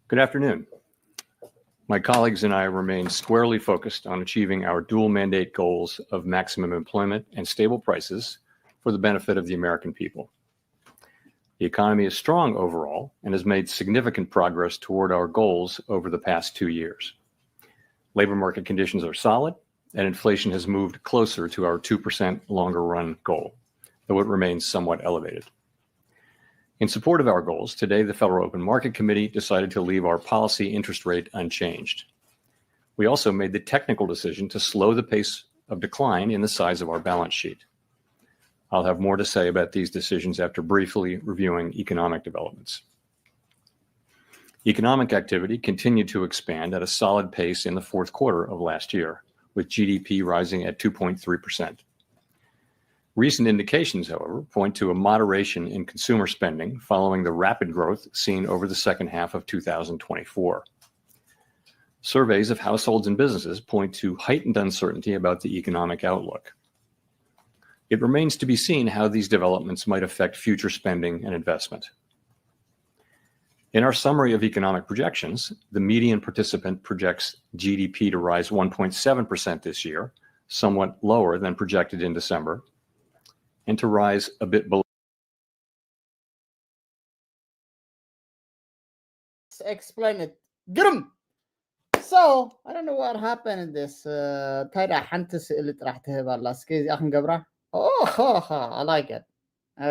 Good afternoon. My colleagues and I remain squarely focused on achieving our dual mandate goals of maximum employment and stable prices for the benefit of the American people. The economy is strong overall and has made significant progress toward our goals over the past two years. Labor market conditions are solid, and inflation has moved closer to our two percent longer run goal, though it remains somewhat elevated. In support of our goals, today the Federal Open Market Committee decided to leave our policy interest rate unchanged. We also made the technical decision to slow the pace of decline in the size of our balance sheet. I'll have more to say about these decisions after briefly reviewing economic developments. Economic activity continued to expand at a solid pace in the fourth quarter of last year, with G D P rising at two point three percent. Recent indications, however, point to a moderation in consumer spending following the rapid growth seen over the second half of two thousand twenty-four. Surveys of households and businesses point to heightened uncertainty about the economic outlook. It remains to be seen how these developments might affect future spending and investment. In our summary of economic projections, the median participant projects G D P to rise one point seven percent this year, somewhat lower than projected in December, and to rise a bit below. Explain it. ግርም። So, I don't know what happened in this. እንታይ ደኣ ሓንቲ ስእሊ ጥራሕ ትህብ ኣላ። እስኪ እዚኣ ክንገብራ። Oh, I like it.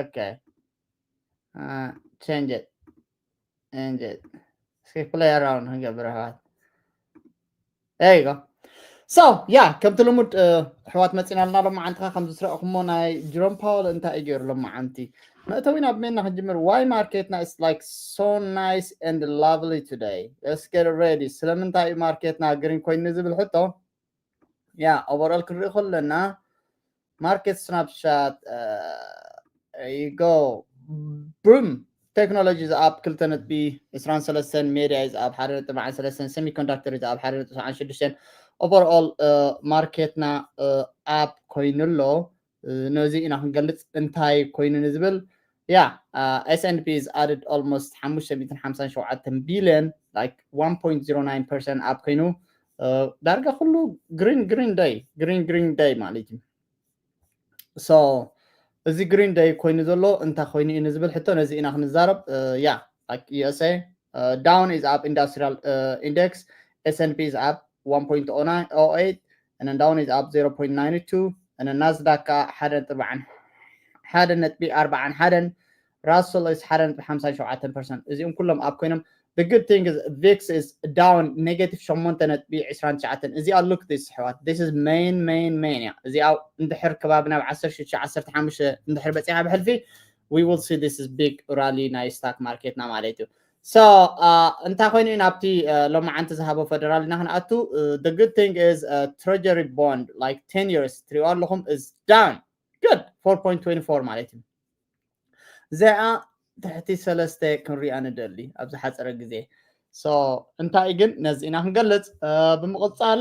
Okay. Uh, change it. Change it. እስኪ play around ክንገብር ኣሕዋት። There you go. So, yeah, ከምቲ ልሙድ ኣሕዋት መፂና ኣለና። ሎማዓንቲ ኸዓ ከም ዝስረቕኩሞ ናይ ጀሮም ፓወል እንታይ እዩ ገይሩ ሎማዓንቲ? መእተዊና ብመና ክንጅምር? Why ማርኬትና is like so nice and lovely today? Let's get ready. ስለምንታይ እዩ ማርኬትና ግሪን ኮይኑ ዝብል ሕቶ? Yeah, overall ክንርኢ ከለና ማርኬት ስናፕሻት go ብሩም ቴክኖሎጂ ዝኣብ ክልተ ነጥቢ ዕስራን ሰለስተን፣ ሜድያ እዩ ዝኣብ ሓደ ነጥቢ ዓሰርተ ሰለስተን፣ ሴሚኮንዳክተር እዩ ዝኣብ ሓደ ነጥቢ ሰብዓን ሽዱሽተን። Overall ማርኬትና ኣብ ኮይኑ ኣሎ። ነዚ ኢና ክንገልፅ እንታይ ኮይኑ ንዝብል። Yeah, S and P is added almost ሓሙሽተ ሚእትን ሓምሳን ሸውዓተን ቢልዮን, like one point zero nine percent up ኮይኑ ዳርጋ ኩሉ green green day green green day ማለት እዩ። So እዚ green day ኮይኑ ዘሎ እንታይ ኮይኑ እዩ ንዝብል ሕቶ ነዚ ኢና ክንዛረብ። Yeah, like U S A, Dow is up, industrial index, S and P is up one point oh eight, and then Dow is up zero point nine two, and then Nasdaq ከዓ ሓደ ነጥቢ ኣርባዓን ሓደን፣ Russell is ሓደ ነጥቢ ሓምሳን ሸውዓተን ፐርሰንት። እዚኦም ኩሎም ኣብ ኮይኖም the good thing is VIX is down negative ሸሞንተ ነጥቢ ዕስራን ትሽዓተን። እዚኣ look this ኣሕዋት, this is main main main እያ። እዚኣ እንድሕር ከባቢ ናብ ዓሰርተ ሽዱሽተ ዓሰርተ ሓሙሽተ እንድሕር በፂሓ ብሕልፊ we will see this is big rally ናይ ስታክ ማርኬትና ማለት እዩ። So እንታይ ኮይኑ እዩ ናብቲ ሎማዓንቲ ዝሃቦ ፈደራል ኢና ክንኣቱ? The good thing is treasury bond, like ten years ትሪኦ ኣለኹም, is down, good, four point twenty four ማለት እዩ። እዚኣ ትሕቲ ሰለስተ ክንሪኣ ንደሊ ኣብ ዝሓፀረ ግዜ። So እንታይ ግን ነዚ ኢና ክንገልፅ። ብምቕፃል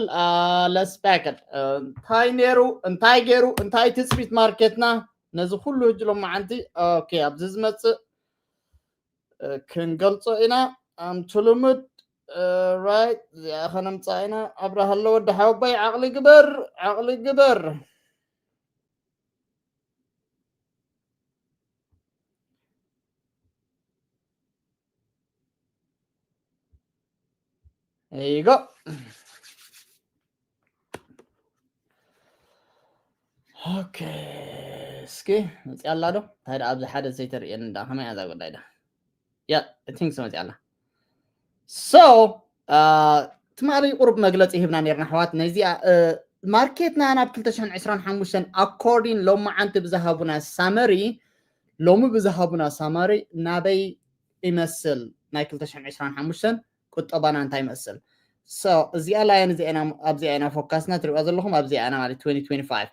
let's back it. እንታይ ነይሩ፣ እንታይ ገይሩ፣ እንታይ ትፅቢት ማርኬትና ነዚ ኩሉ ህጂ ሎማዓንቲ? Okay, ኣብዚ ዝመፅእ ክንገልፆ ኢና። ኣምቲ ልሙድ right እዚኣ ከነምፃ ኢና። ኣብርሃ ኣሎ ወዲ ሓወቦይ፣ ዓቕሊ ግበር፣ ዓቕሊ ግበር። There you go. Okay, እስኪ መፅያ ኣላ ዶ? እንታይ ደኣ ኣብዚ ሓደ ዘይተርእየኒ እንዳ ከመይ እያ እዛ ጉዳይ ዳ? Yeah, I think so መፅያ ኣላ። So ትማሊ ቁሩብ መግለፂ ሂብና ነርና ኣሕዋት። ነዚኣ ማርኬትና ናብ ክልተ ሽሕን ዕስራን ሓሙሽተን according ሎማዓንቲ ብዝሃቡና ሳመሪ፣ ሎሚ ብዝሃቡና ሳመሪ ናበይ ይመስል ናይ ክልተ ሽሕን ዕስራን ሓሙሽተን ቁጠባና እንታይ ይመስል? So እዚኣ ላይን እዚኣ ኢና፣ ኣብዚኣ ኢና ፎካስና ትሪእዋ ዘለኹም፣ ኣብዚኣ ኢና ማለት twenty twenty-five።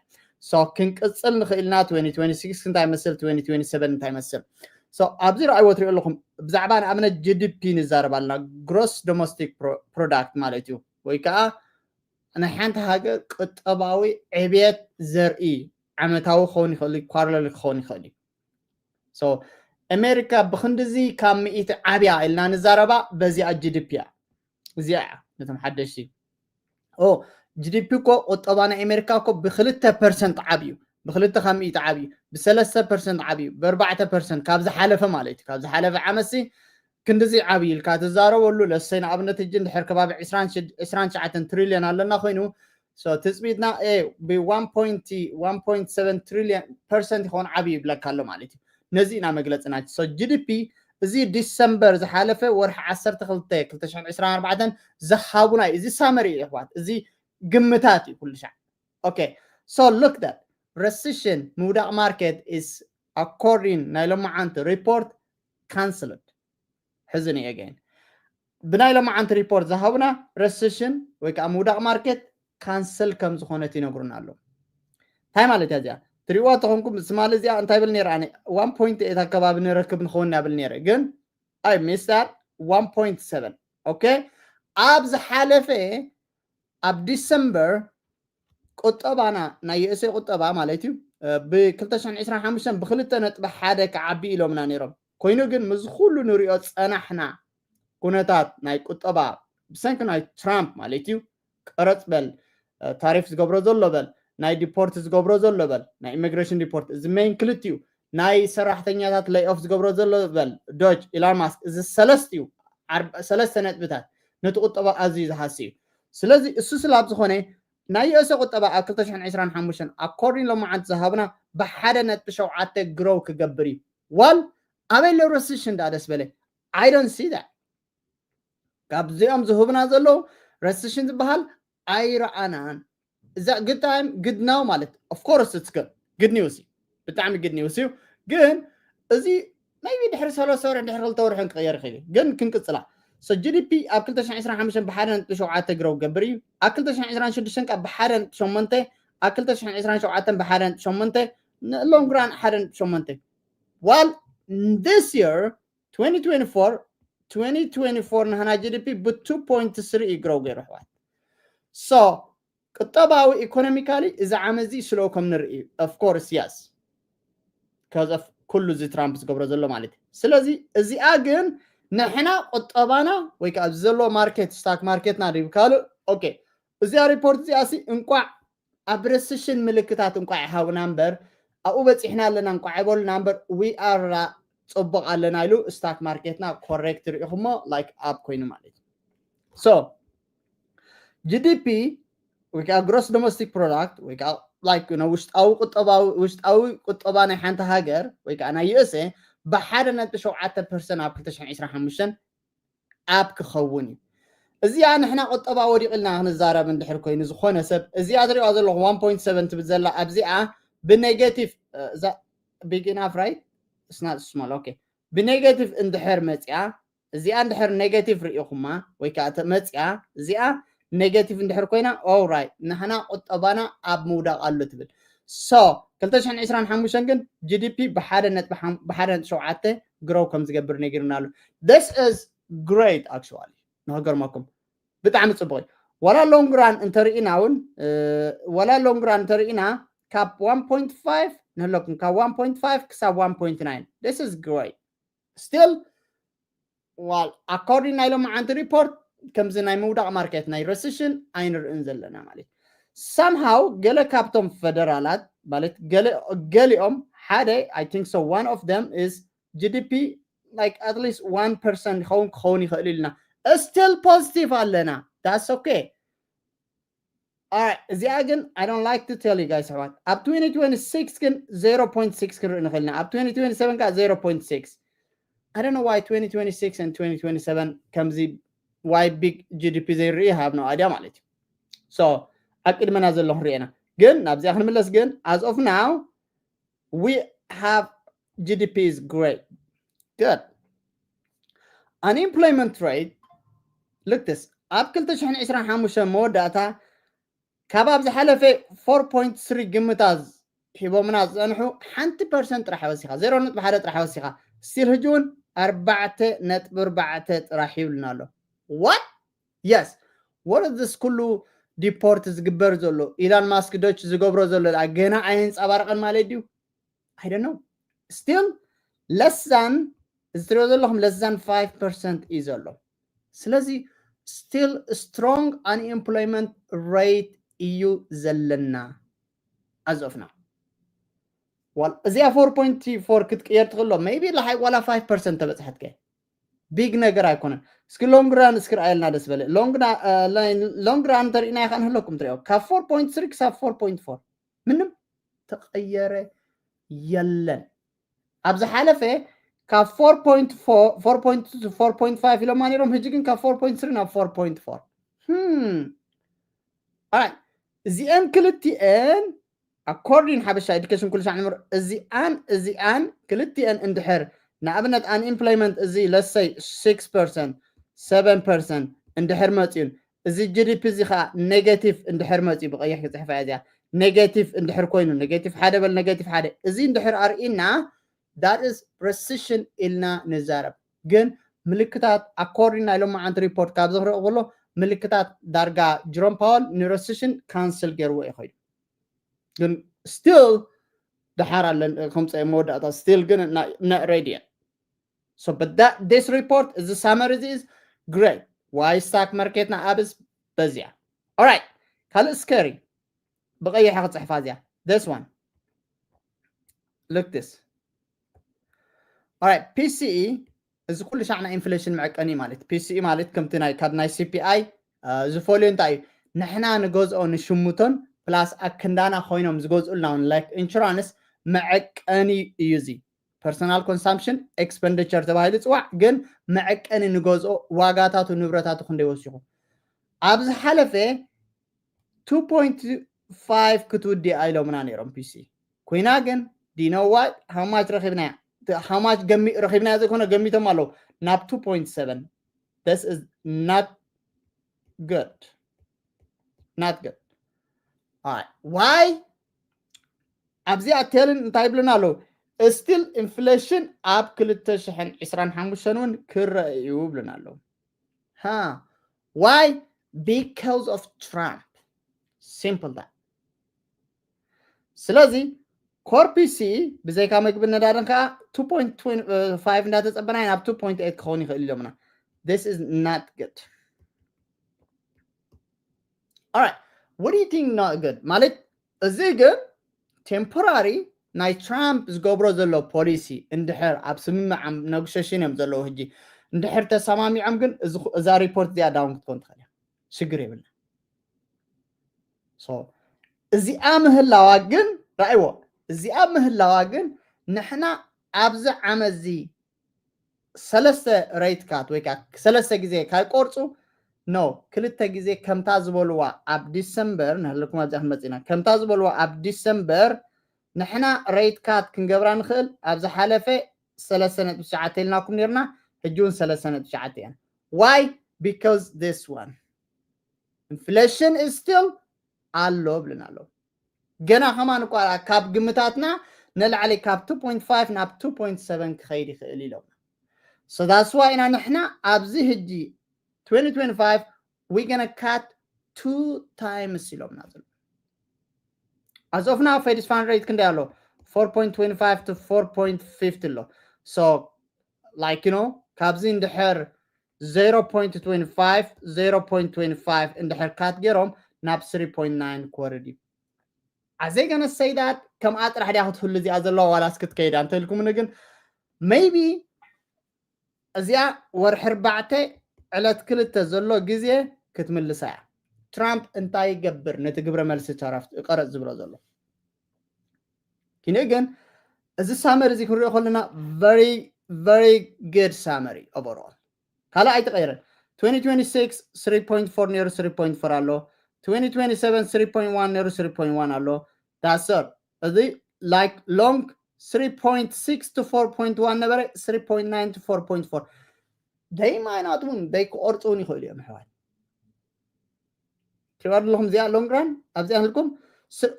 So ክንቅፅል ንኽእል ኢና። Twenty twenty-six እንታይ ይመስል፣ twenty twenty-seven እንታይ ይመስል? So ኣብዚ ረኣይዎ ትሪኦ ኣለኹም። ብዛዕባ ንኣብነት G D P ንዛረብ ኣለና፣ gross domestic product ማለት እዩ፣ ወይ ከዓ ናይ ሓንቲ ሃገር ቁጠባዊ ዕብየት ዘርኢ ዓመታዊ ክኸውን ይኽእል እዩ፣ quarterly ክኸውን ይኽእል እዩ። So ኣሜሪካ ብክንድዚ ካብ ሚእቲ ዓብያ ኢልና ንዛረባ በዚኣ ጂዲፒ እያ። እዚኣ እያ ነቶም ሓደሽቲ። ኦ ጂዲፒ እኮ ቁጠባ ናይ ኣሜሪካ እኮ ብክልተ ፐርሰንት ዓብዩ፣ ብክልተ ካብ ሚእቲ ዓብዩ፣ ብሰለስተ ፐርሰንት ዓብዩ፣ ብኣርባዕተ ፐርሰንት ካብ ዝሓለፈ ማለት እዩ። ካብ ዝሓለፈ ዓመትሲ ክንድዚ ዓብዩ ኢልካ ትዛረበሉ ለሰይ ንኣብነት እጂ እንድሕር ከባቢ ዕስራን ትሽዓተን ትሪልዮን ኣለና ኮይኑ ትፅቢትና ብ one point seven trillion percent ይኸውን ዓብዩ ይብለካ ኣሎ ማለት እዩ። ነዚ ኢና መግለፅና። ሶ ጂዲፒ እዚ ዲሰምበር ዝሓለፈ ወርሒ ዓሰርተ ክልተ ክልተ ሽሕን ዕስራን ኣርባዕተን ዝሃቡና እዩ። እዚ ሳመሪ እዩ ኣሕዋት፣ እዚ ግምታት እዩ ኩሉ ሻዕ። Okay, so look that recession ምውዳቕ ማርኬት is according ናይ ሎማዓንቲ ሪፖርት ካንስልድ። ሕዝኒ again ብናይ ሎማዓንቲ ሪፖርት ዝሃቡና ረሲሽን ወይ ከዓ ምውዳቕ ማርኬት ካንስል ከም ዝኾነት ይነግሩና ኣለዉ። እንታይ ማለት እያ እዚኣ? ትሪእዋ ተኾንኩም ስማሊ እዚኣ እንታይ ብል ነይረ ኣነ ዋን ፖይንት ኤት ኣከባቢ ንረክብ ንኸውን ያብል ነይረ ግን I missed that one point seven okay። ኣብ ዝሓለፈ ኣብ ዲሰምበር ቁጠባና ናይ ዩኤስኤ ቁጠባ ማለት እዩ ብ ክልተ ሽሕን ዕስራን ሓሙሽተን ብክልተ ነጥቢ ሓደ ክዓቢ ኢሎምና ነይሮም። ኮይኑ ግን ምስ ኩሉ ንሪኦ ፀናሕና ኩነታት ናይ ቁጠባ ብሰንኪ ናይ ትራምፕ ማለት እዩ ቀረፅ በል ታሪፍ ዝገብሮ ዘሎ በል ናይ ዲፖርት ዝገብሮ ዘሎ በል ናይ ኢሚግሬሽን ዲፖርት እዚ ሜን ክልቲኡ ናይ ሰራሕተኛታት ሌይ ኦፍ ዝገብሮ ዘሎ በል ዶጅ ኢላን ማስክ እዚ ሰለስቲኡ ሰለስተ ነጥብታት ነቲ ቁጠባ ኣዝዩ ዝሃሲ እዩ። ስለዚ እሱ ስላብ ዝኾነ ናይ ዩኤስኤ ቁጠባ ኣብ ክልተ ሽሕን ዕስራን ሓሙሽተን ኣኮርዲን ሎማዓንቲ ዝሃብና ብሓደ ነጥቢ ሸውዓተ ግሮው ክገብር እዩ። ዋል ኣበይ ለ ረሲሽን ዳ ደስ በለ I don't see that። ካብዚኦም ዝህቡና ዘለዉ ረሲሽን ዝበሃል ኣይረኣናን። እዛ good time good now ማለት of course it's good good news እዩ ብጣዕሚ good news እዩ። ግን እዚ maybe ድሕሪ ሰለስተ ወርሒ ድሕሪ ክልተ ወርሒ ክቕየር ይኽእል እዩ። ግን ክንቅፅላ so ጂዲፒ ኣብ ክልተ ሽሕን ዕስራን ሓሙሽተን ብሓደ ነጥቢ ሸውዓተ ግረው ገብር እዩ። ኣብ ክልተ ሽሕን ዕስራን ሽዱሽተን ከዓ ብሓደ ነጥቢ ሸሞንተ ኣብ ክልተ ሽሕን ዕስራን ሸውዓተን ብሓደ ነጥቢ ሸሞንተ ንሎንግ ራን ሓደ ነጥቢ ሸሞንተ while this year twenty twenty-four twenty twenty-four ንህና ጂዲፒ ብ two point three እዩ ግረው ገይሩ ኣሕዋት። So ቁጠባዊ ኢኮኖሚካሊ እዚ ዓመት እዚ ስሎ ከም ንርኢ of course yes because of ኩሉ እዚ ትራምፕ ዝገብሮ ዘሎ ማለት እዩ። ስለዚ እዚኣ ግን ንሕና ቁጠባና ወይ ከዓ ኣብዚ ዘሎ ማርኬት ስታክ ማርኬትና ድዩ ካልእ okay እዚኣ ሪፖርት እዚኣ ሲ እንቋዕ ኣብ ረሲሽን ምልክታት እንቋዕ ይሃቡና እምበር ኣብኡ በፂሕና ኣለና እንቋዕ ይበሉና እምበር we are ፅቡቕ ኣለና ኢሉ ስታክ ማርኬትና ኮሬክት ርኢኹሞ ላይክ ኣፕ ኮይኑ ማለት እዩ። So ጂዲፒ ወይ ከዓ ግሮስ ዶሜስቲክ ፕሮዳክት ወይ ከዓ like ውሽጣዊ ቁጠባዊ ውሽጣዊ ቁጠባ ናይ ሓንቲ ሃገር ወይ ከዓ ናይ ዩኤስኤ ብሓደ ነጥቢ ሸውዓተ ፐርሰንት ኣብ ክልተ ሽሕን ዕስራን ሓሙሽተን ኣፕ ክኸውን እዩ። እዚኣ ንሕና ቁጠባ ወዲቕ ኢልና ክንዛረብ እንድሕር ኮይኑ ዝኾነ ሰብ እዚኣ ትሪእዋ ዘለኹ one point seven ትብል ዘላ ኣብዚኣ ብኔጌቲቭ እዛ big enough right it's not small okay ብኔጌቲቭ እንድሕር መፅያ እዚኣ እንድሕር ኔጌቲቭ ርኢኹማ ወይ ከዓ መፅያ እዚኣ ኔጌቲቭ እንድሕር ኮይና ኦራይት ንሕና ቁጠባና ኣብ ምውዳቕ ኣሎ ትብል። So ክልተ ሽሕን ዕስራን ሓሙሽተን ግን ጂዲፒ ብሓደ ነጥቢ ብሓደ ነጥቢ ሸውዓተ ግሮው ከም ዝገብር ነጊሩና ኣሎ። This is great actually ንክገርመኩም ብጣዕሚ ፅቡቅ እዩ። ዋላ ሎንግ ራን እንተርኢና እውን ዋላ ሎንግ ራን እንተርኢና ካብ one point five ንህለኩም ካብ one point five ክሳብ one point nine this is great still while according ናይ ሎማዓንቲ ሪፖርት ከምዚ ናይ ምውዳቕ ማርኬት ናይ ረሲሽን ኣይንርእን ዘለና ማለት somehow ገለ ካብቶም ፈደራላት ማለት ገሊኦም ሓደ I think so one of them is ጂዲፒ like at least one percent ይኸውን ክኸውን ይኽእል ኢልና still positive ኣለና that's okay እዚኣ ግን I don't like to tell you guys ኣሕዋት ኣብ twenty twenty-six ግን zero point six ክንርኢ ንኽእልና ኣብ twenty twenty-seven ከዓ zero point six I don't know why twenty twenty-six and twenty twenty-seven ከምዚ why big ጂዲፒ ዘይርኢ have no idea ማለት እዩ። So ኣብ ቅድመና ዘሎ ክንሪኤና ግን ናብዚኣ ክንምለስ ግን as of now we have ጂዲፒ is great good unemployment rate look this ኣብ ክልተ ሽሕን ዕስራን ሓሙሽተን መወዳእታ ካብ ኣብ ዝሓለፈ four point three ግምታት ሂቦምና ዝፀንሑ ሓንቲ ፐርሰንት ጥራሕ ወሲኻ zero ነጥቢ ሓደ ጥራሕ ወሲኻ still ሕጂ እውን ኣርባዕተ ነጥቢ ኣርባዕተ ጥራሕ ይብልና ኣሎ what yes what is this ኩሉ ዲፖርት ዝግበር ዘሎ ኢላን ማስክ ዶች ዝገብሮ ዘሎ ገና ኣየንፀባረቐን ማለት ድዩ I don't know still less than እዚ ትሪኦ ዘለኹም less than five percent እዩ ዘሎ። ስለዚ still strong unemployment rate እዩ ዘለና። ኣዞፍና ዋል እዚኣ four point four ክትቅየር ትኽእሎ maybe ለሓይ ዋላ five percent ተበፅሐትከ big ነገር ኣይኮነን። እስኪ long run እስኪ ረኣየልና ደስ በለ። Long run ተሪእና ይካ ንህለኩም ትሪኦ ካብ four point three ክሳብ four point four ምንም ተቐየረ የለን። ኣብ ዝሓለፈ ካብ four point four four point two to four point five ኢሎማ ነይሮም። ሕጂ ግን ካብ four point three ናብ four point four እዚአን ክልቲአን according ሓበሻ education ኩሉ ሻዕ ንምር እዚኣን እዚኣን ክልቲአን እንድሕር ንኣብነት unemployment እዚ let's say six percent seven percent እንድሕር መፅዩን እዚ GDP እዚ ከዓ negative እንድሕር መፅዩ ብቀይሕ ክፅሕፋ እያ እዚኣ negative እንድሕር ኮይኑ negative ሓደ በል negative ሓደ እዚ እንድሕር ኣርኢና that is recession ኢልና ንዛረብ። ግን ምልክታት according ናይ ሎማዓንቲ report ካብ ዝኽረኦ ከሎ ምልክታት ዳርጋ ጀሮም ፓወል ን recession cancel ገይርዎ እዩ ኮይኑ ግን still ደሓር ኣለን ከምፀ መወዳእታ still ግን not ready yet. So but that this report እዚ summary እዚ is great. Why stock market ና ኣብስ በዚያ። Alright ካልእ scary ብቀይሕ ክፅሕፋ እዚኣ this one look this Alright PCE እዚ ኩሉ ሻዕ ናይ inflation መዐቀኒ ማለት PCE ማለት ከምቲ ናይ ካብ ናይ CPI ዝፈልዮ እንታይ እዩ? ንሕና ንገዝኦ ንሽምቶን plus ኣክንዳና ኮይኖም ዝገዝኡልና እውን like insurance መዐቀኒ እዩ እዚ personal consumption expenditure ተባሂሉ ይፅዋዕ። ግን መዐቀኒ ንገዝኦ ዋጋታቱ ንብረታቱ ክንደይ ወሲኹ ኣብ ዝሓለፈ two point five ክትውድእ ኢሎምና ነይሮም PCE ኮይና ግን do you know what how much ረኺብናያ how much ገሚ ረኺብናያ ዘይኮነ ገሚቶም ኣለዉ ናብ two point seven this is not good not good Alright. Why ኣብዚኣ ቴልን እንታይ ይብሉና ኣለዉ still inflation ኣብ ክልተ ሽሕን ዕስራን ሓሙሽተን እውን ክረአ እዩ ይብሉና ኣለዉ Why because of Trump simple that ስለዚ core PCE ብዘይካ ምግቢ ነዳድን ከዓ two point five እንዳተፀበና ናብ two point eight ክኸውን ይኽእል ኢሎምና this is not good Alright what do you think not good ማለት እዚ ግን temporary ናይ ትራምፕ ዝገብሮ ዘሎ policy እንድሕር ኣብ ስምምዕ negotiation እዮም ዘለዉ ሕጂ እንድሕር ተሰማሚዖም ግን እዛ report እዚኣ down ክትኮን ትኽእል እያ ሽግር የብልና እዚኣ ምህላዋ ግን ራእይዎ እዚኣ ምህላዋ ግን ንሕና ኣብዚ ዓመት እዚ ሰለስተ rate cut ወይ ከዓ ሰለስተ ግዜ ካብ ቆርፁ no ክልተ ግዜ ከምታ ዝበልዋ ኣብ ዲሰምበር ንህልኩም ኣብዚኣ ክንመፅእ ኢና ከምታ ዝበልዋ ኣብ ዲሰምበር ንሕና rate cut ክንገብራ ንኽእል ኣብ ዝሓለፈ ሰለስተ ነጥቢ ትሽዓተ ኢልናኩም ነርና ሕጂ እውን ሰለስተ ነጥቢ ትሽዓተ እየን why because this one inflation is still ኣሎ ብልና ኣሎ ገና ከማን እኳ ካብ ግምታትና ንላዕሊ ካብ two point five ናብ two point seven ክኸይድ ይኽእል ኢሎምና so that's why ኢና ንሕና ኣብዚ ሕጂ twenty twenty-five we gonna cut two times ኢሎምና ዘሎ as of now Fed fund rate ክንደይ ኣሎ four point twenty-five to four point fifty ኣሎ so like you know ካብዚ እንድሕር zero point twenty-five zero point twenty-five እንድሕር cut ገይሮም ናብ three point nine ክወርድ እዩ ኣዘይ ገነ ሰይዳት ከምኣ ጥራሕ ድያ ክትህሉ እዚኣ ዘለዋ ዋላስ ክትከይዳ እንተልኩምኒ ግን maybe እዚኣ ወርሒ ኣርባዕተ ዕለት ክልተ ዘሎ ግዜ ክትምልሳ እያ ትራምፕ እንታይ ይገብር ነቲ ግብረ መልሲ ተረፍ ቀረፅ ዝብሎ ዘሎ ኪነ ግን እዚ summary እዚ ክንሪኦ ከለና very very good summary overall ካልእ ኣይተቐየረን twenty twenty-six three point four ነይሩ three point four ኣሎ twenty twenty-seven three point one ነይሩ three point one ኣሎ that's all እዚ like long three point six to four point one ነበረ three point nine to four point four ደይማይናት እውን ደይክቆርፁ እውን ይኽእሉ እዮም ኣሕዋት ትሪባ ኣለኹም እዚኣ long run ኣብዚኣ ህልኩም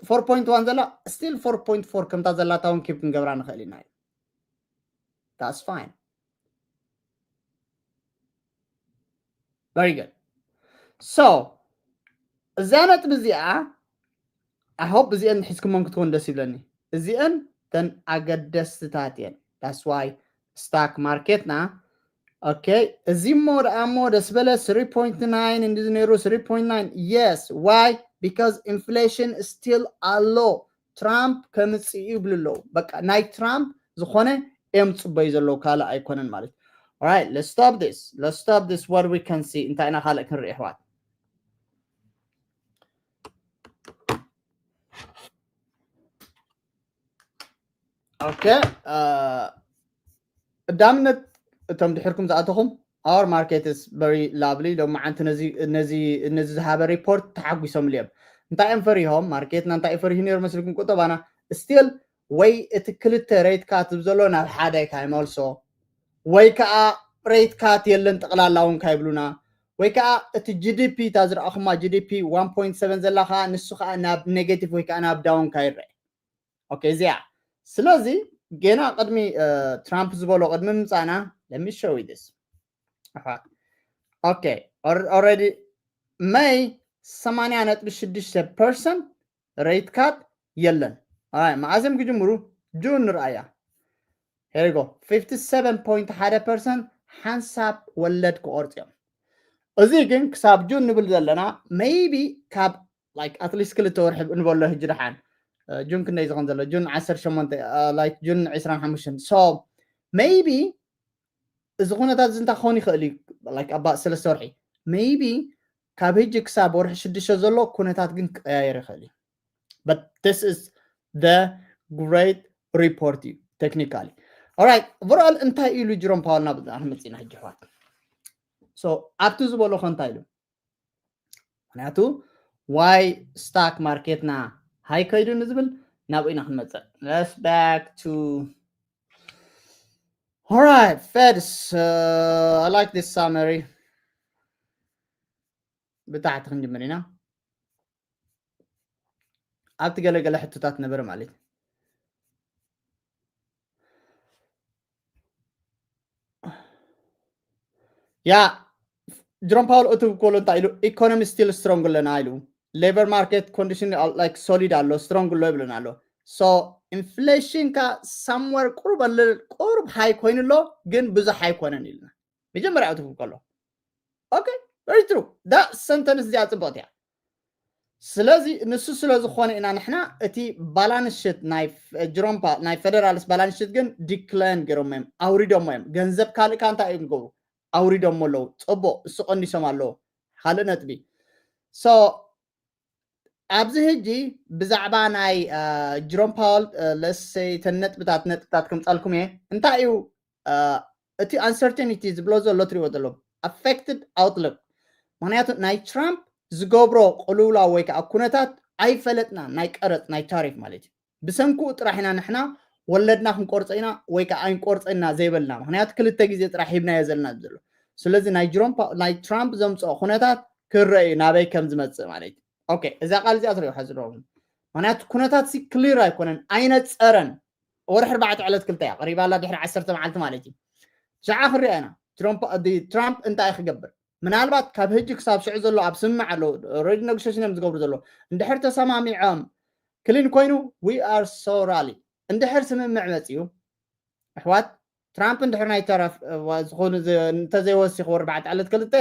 four point one ዘላ still four point four ከምታ ዘላታ እውን keep ክንገብራ ንኽእል ኢና እዩ that's fine very good so እዛ ነጥቢ እዚኣ I hope እዚአን ሒዝኩሞን ክትኮን ደስ ይብለኒ እዚአን ተን ኣገደስትታት እየን that's why stock market ና okay እዚ ሞ ደኣ ሞ ደስ በለ three point nine እንዲ ነይሩ three point nine yes why because inflation still ኣሎ ትራምፕ ከምፅእ ይብሉ ኣለዉ በቃ ናይ ትራምፕ ዝኾነ እዮም ፅበዩ ዘለዉ ካልእ ኣይኮነን ማለት right let's stop this let's stop this what we can see እንታይ ኢና ካልእ ክንርኢ ኣሕዋት okay ቀዳምነት እቶም ድሕርኩም ዝኣተኹም our market is very lovely ሎም መዓንቲ ነዚ ዝሃበ ሪፖርት ተሓጒሶም እዮም እንታይ እዮም ፈሪሆም ማርኬትና እንታይ ፈሪሁ ነይሩ መስልኩም ቁጠባና still ወይ እቲ ክልተ rate cut ዝብ ዘሎ ናብ ሓደ ካይመልሶ ወይ ከዓ rate cut የለን ጠቕላላ እውን ካይብሉና ወይ ከዓ እቲ GDP እታ ዝረኣኹማ GDP one point seven ዘላ ከዓ ንሱ ከዓ ናብ negative ወይ ከዓ ናብ down ካይረአ okay እዚኣ ስለዚ ገና ቅድሚ ትራምፕ ዝበሎ ቅድሚ ምምፃና let me show you this okay already May ሰማንያ ነጥቢ ሽዱሽተ percent rate cut የለን መዓዝ እዮም ክጅምሩ ጁን ንርኣያ here go fifty seven point ሓደ percent ሓንሳብ ወለድ ክቆርፅ እዮም እዚ ግን ክሳብ ጁን ንብል ዘለና maybe ካብ like at least ክልተ ወርሒ ንበሎ ህጂ ደሓን ጁን ክንደይ ዝኸውን ዘሎ ጁን ዓሰርተ ሸሞንተ like ጁን ዕስራን ሓሙሽተን so maybe እዚ ኩነታት እዚ እንታይ ክኸውን ይኽእል እዩ like about ሰለስተ ወርሒ maybe ካብ ህጂ ክሳብ ወርሒ ሽዱሽተ ዘሎ ኩነታት ግን ክቀያየር ይኽእል እዩ but this is the great report እዩ technically alright overall እንታይ ኢሉ ጅሮም ፓወል ናብ ክንመፅና ሕጂ ኣሕዋት so ኣብቲ ዝበሎ ከ እንታይ ኢሉ ምክንያቱ why stock market ና high ከይዱ ንዝብል ናብኡ ኢና ክንመፅእ let's back to alright Feds uh, I like this summary ብታሕቲ ክንጅምር ኢና ኣብቲ ገለገለ ሕቶታት ነበረ ማለት ያ ጅሮም ፓውል እትብ ኮሎ እንታይ ኢሉ economy still strong ኣለና ኢሉ labor market condition like solid ኣሎ strong ኣሎ ይብለና ኣሎ so inflation ካ somewhere ቁርብ ቁርብ high ኮይኑ ኣሎ ግን ብዙሕ ኣይኮነን ኢልና መጀመርያ እትብ ኮሎ okay very true that sentence እዚኣ ፅብቕቲ እያ ስለዚ ንሱ ስለ ዝኾነ ኢና ንሕና እቲ balance sheet ናይ ጅሮምፓ ናይ federalist balance sheet ግን decline ገይሮሞ እዮም ኣውሪዶሞ እዮም ገንዘብ ካልእካ እንታይ እዮም ዝገብሩ ኣውሪዶሞ ኣለዉ ፅቡቅ እሱ ቀኒሶም ኣለዉ ካልእ ነጥቢ so ኣብዚ ህጂ ብዛዕባ ናይ ጅሮም ፓወል ለሰይ ተን ነጥብታት ነጥብታት ከምፃልኩም እየ እንታይ እዩ እቲ uncertainty ዝብሎ ዘሎ ትሪዎ ዘለኹም affected outlook ምክንያቱ ናይ ትራምፕ ዝገብሮ ቅልውላው ወይ ከዓ ኩነታት ኣይፈለጥና ናይ ቀረፅ ናይ ታሪፍ ማለት እዩ ብሰንክኡ ጥራሕ ኢና ንሕና ወለድና ክንቆርፀ ኢና ወይ ከዓ ኣይንቆርፀ ኢና ዘይበልና ምክንያቱ ክልተ ግዜ ጥራሕ ሂብናዮ ዘለና ዘሎ ስለዚ ናይ ጅሮም ናይ ትራምፕ ዘምፅኦ ኩነታት ክረአ እዩ ናበይ ከም ዝመፅእ ማለት እዩ okay እዛ ቃል እዚኣ ትሪኦ ሓዝለዎም ምክንያቱ ኩነታት ሲ clear ኣይኮነን ኣይነፀረን ወርሒ ኣርባዕተ ዕለት ክልተ እያ ቀሪባ ኣላ ድሕሪ ዓሰርተ መዓልቲ ማለት እዩ ሸዓ ክንሪኣ ኢና ትራምፕ እንታይ ክገብር ምናልባት ካብ ህጂ ክሳብ ሽዑ ዘሎ ኣብ ስምምዕ ኣለዉ ሬዲ ነግሸሽን እዮም ዝገብሩ ዘለዉ እንድሕር ተሰማሚዖም ክሊን ኮይኑ we are so rally እንድሕር ስምምዕ መፅዩ ኣሕዋት ትራምፕ እንድሕር ናይ ተረፍ ዝኾኑ እንተዘይወሲኹ ኣርባዕተ ዕለት ክልተ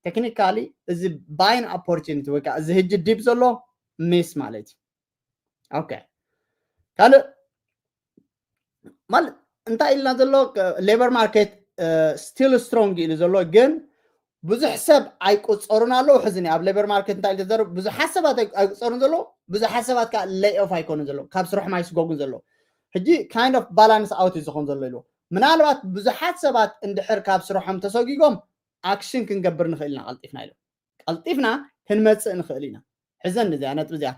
technically እዚ buying opportunity ወይ ከዓ እዚ ህጂ ዲፕ ዘሎ ሚስ ማለት እዩ okay ካልእ ማለት እንታይ ኢልና ዘሎ labor market still strong ኢሉ ዘሎ ግን ብዙሕ ሰብ ኣይቁፀሩን ኣለዉ ሕዚ ኣብ labor market እንታይ ኢሉ ተዘርብ ብዙሓት ሰባት ኣይቁፀሩን ዘለዉ ብዙሓት ሰባት ከዓ lay off ኣይኮኑን ዘለዉ ካብ ስርሖም ኣይስጎጉን ዘለዉ ሕጂ kind of balance out እዩ ዝኸውን ዘሎ ኢሉ ምናልባት ብዙሓት ሰባት እንድሕር ካብ ስርሖም ተሰጊጎም action ክንገብር ንኽእል ኢና ቀልጢፍና ኢሎም ቀልጢፍና ክንመፅእ ንኽእል ኢና ሕዘን እዚኣ ነጥቢ እዚኣ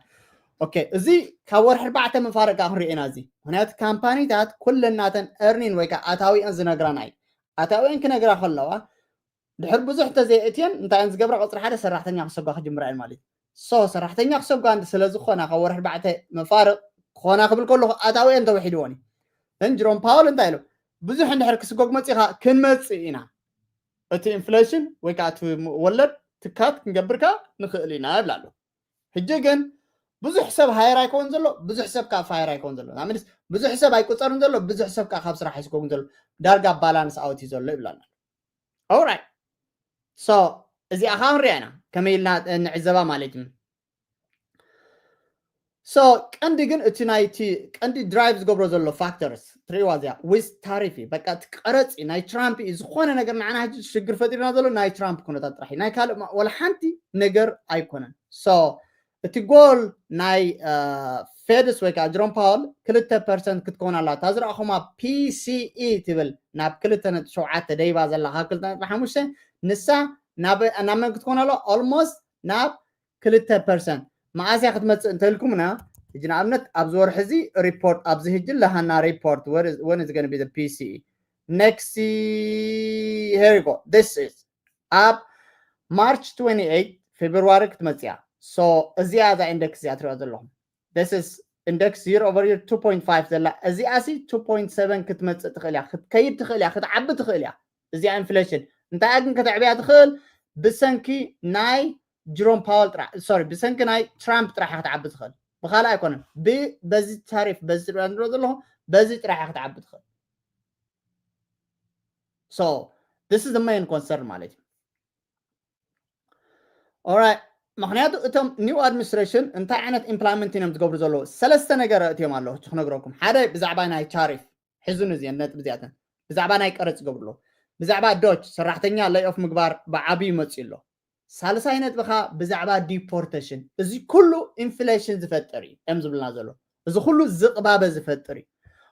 okay እዚ ካብ ወርሒ ኣርባዕተ መፋረቃ ክንሪኤና እዚ ምክንያቱ ካምፓኒታት ኩለናተን earning ወይ ከዓ ኣታዊአን ዝነግራና እዩ ኣታዊአን ክነግራ ከለዋ ድሕር ብዙሕ ተዘይእትየን እንታይ እየን ዝገብራ ቀፅሪ ሓደ ሰራሕተኛ ክሰጓ ክጅምራ እየን ማለት እዩ so ሰራሕተኛ ክሰጓ እንዲ ስለ ዝኾና ካብ ወርሒ ኣርባዕተ መፋርቅ ክኾና ክብል ከለኹ ኣታዊአን ተወሒድዎን እዩ ን ጅሮም ፓወል እንታይ ኢሎም ብዙሕ እንድሕር ክስጎግ መፂኻ ክንመፅእ ኢና እቲ ኢንፍሌሽን ወይ ከዓ እቲ ወለድ ትካት ክንገብርካ ንኽእል ኢና ይብላ ኣሎ ሕጂ ግን ብዙሕ ሰብ ሃየር ኣይከውን ዘሎ ብዙሕ ሰብ ከዓ ፋየር ኣይከውን ዘሎ ንኣብነት ብዙሕ ሰብ ኣይቁፀርን ዘሎ፣ ብዙሕ ሰብ ከዓ ካብ ስራሕ ኣይስጎግን ዘሎ፣ ዳርጋ ባላንስ ኣውት እዩ ዘሎ ይብላና። ኦራይት። ሶ እዚኣ ከዓ ንሪኣ ኢና፣ ከመይ ኢልና ንዕዘባ ማለት እዩ። ሶ ቀንዲ ግን እቲ ናይቲ ቀንዲ ድራይቭ ዝገብሮ ዘሎ ፋክተርስ ትሪእዋ እዚኣ ዊዝ ታሪፍ እዩ። በቃ እቲ ቀረፂ ናይ ትራምፕ እዩ። ዝኾነ ነገር ንዓና ሕጂ ሽግር ፈጢርና ዘሎ ናይ ትራምፕ ኩነታት ጥራሕ እዩ። ናይ ካልእ ማ- ወላ ሓንቲ ነገር ኣይኮነን። ሶ እቲ ጎል ናይ ፌድስ ወይ ከዓ ጀሮም ፓወል ክልተ ፐርሰንት ክትከውን ኣላ። እታ ዝረእኹማ ፒሲኢ ትብል ናብ ክልተ ነጥቢ ሸውዓተ ደይባ ዘላ ካብ ክልተ ነጥቢ ሓሙሽተ ንሳ ናብ ናብ መን ክትከውን ኣላ? ኦልሞስት ናብ ክልተ ፐርሰንት። መኣስ እያ ክትመፅእ እንተልኩምና፣ ሕጂ ንኣብነት ኣብዚ ወርሒ እዚ ሪፖርት ኣብዚ ሕጂ ለሃና ሪፖርት ወን ዝገንቢ ፒሲኢ ኔክስት ሄሪጎ ስ ኣብ ማርች ትዌንቲ ኤይት ፌብርዋሪ ክትመፅእ እያ። ሶ እዚኣ እዛ ኢንደክስ እዚኣ ትሪኦ ዘለኹም ስ ኢንደክስ year over year two point five ዘላ እዚኣ ሲ two point seven ክትመፅእ ትኽእል እያ፣ ክትከይድ ትኽእል እያ፣ ክትዓቢ ትኽእል እያ። እዚኣ ኢንፍሌሽን እንታይ ግን ከተዕብያ ትኽእል? ብሰንኪ ናይ ጅሮም ፓወል ጥራሕ ሶሪ ብሰንኪ ናይ ትራምፕ ጥራሕ ክትዓቢ ትኽእል፣ ብካልእ ኣይኮነን። በዚ ታሪፍ በዚ ንሪኦ ዘለኹ በዚ ጥራሕ ክትዓቢ ትኽእል። So this is the main concern ማለት እዩ። ኦራይት፣ ምክንያቱ እቶም ኒው ኣድሚኒስትሬሽን እንታይ ዓይነት ኢምፕላመንት እዮም ዝገብሩ ዘለዉ? ሰለስተ ነገር እትዮም ኣለዉ ክነግረኩም። ሓደ ብዛዕባ ናይ ታሪፍ ሕዙን እዚአን ነጥቢ እዚኣተን ብዛዕባ ናይ ቀረፅ ዝገብሩ ኣለዉ። ብዛዕባ ዶች ሰራሕተኛ ሌይ ኦፍ ምግባር ብዓብዩ መፅኡ ኣሎ። ሳልሳይ ነጥቢ ከዓ ብዛዕባ ዲፖርቴሽን፣ እዚ ኩሉ ኢንፍሌሽን ዝፈጥር እዩ እዮም ዝብልና ዘሎ። እዚ ኩሉ ዝቕባበ ዝፈጥር እዩ።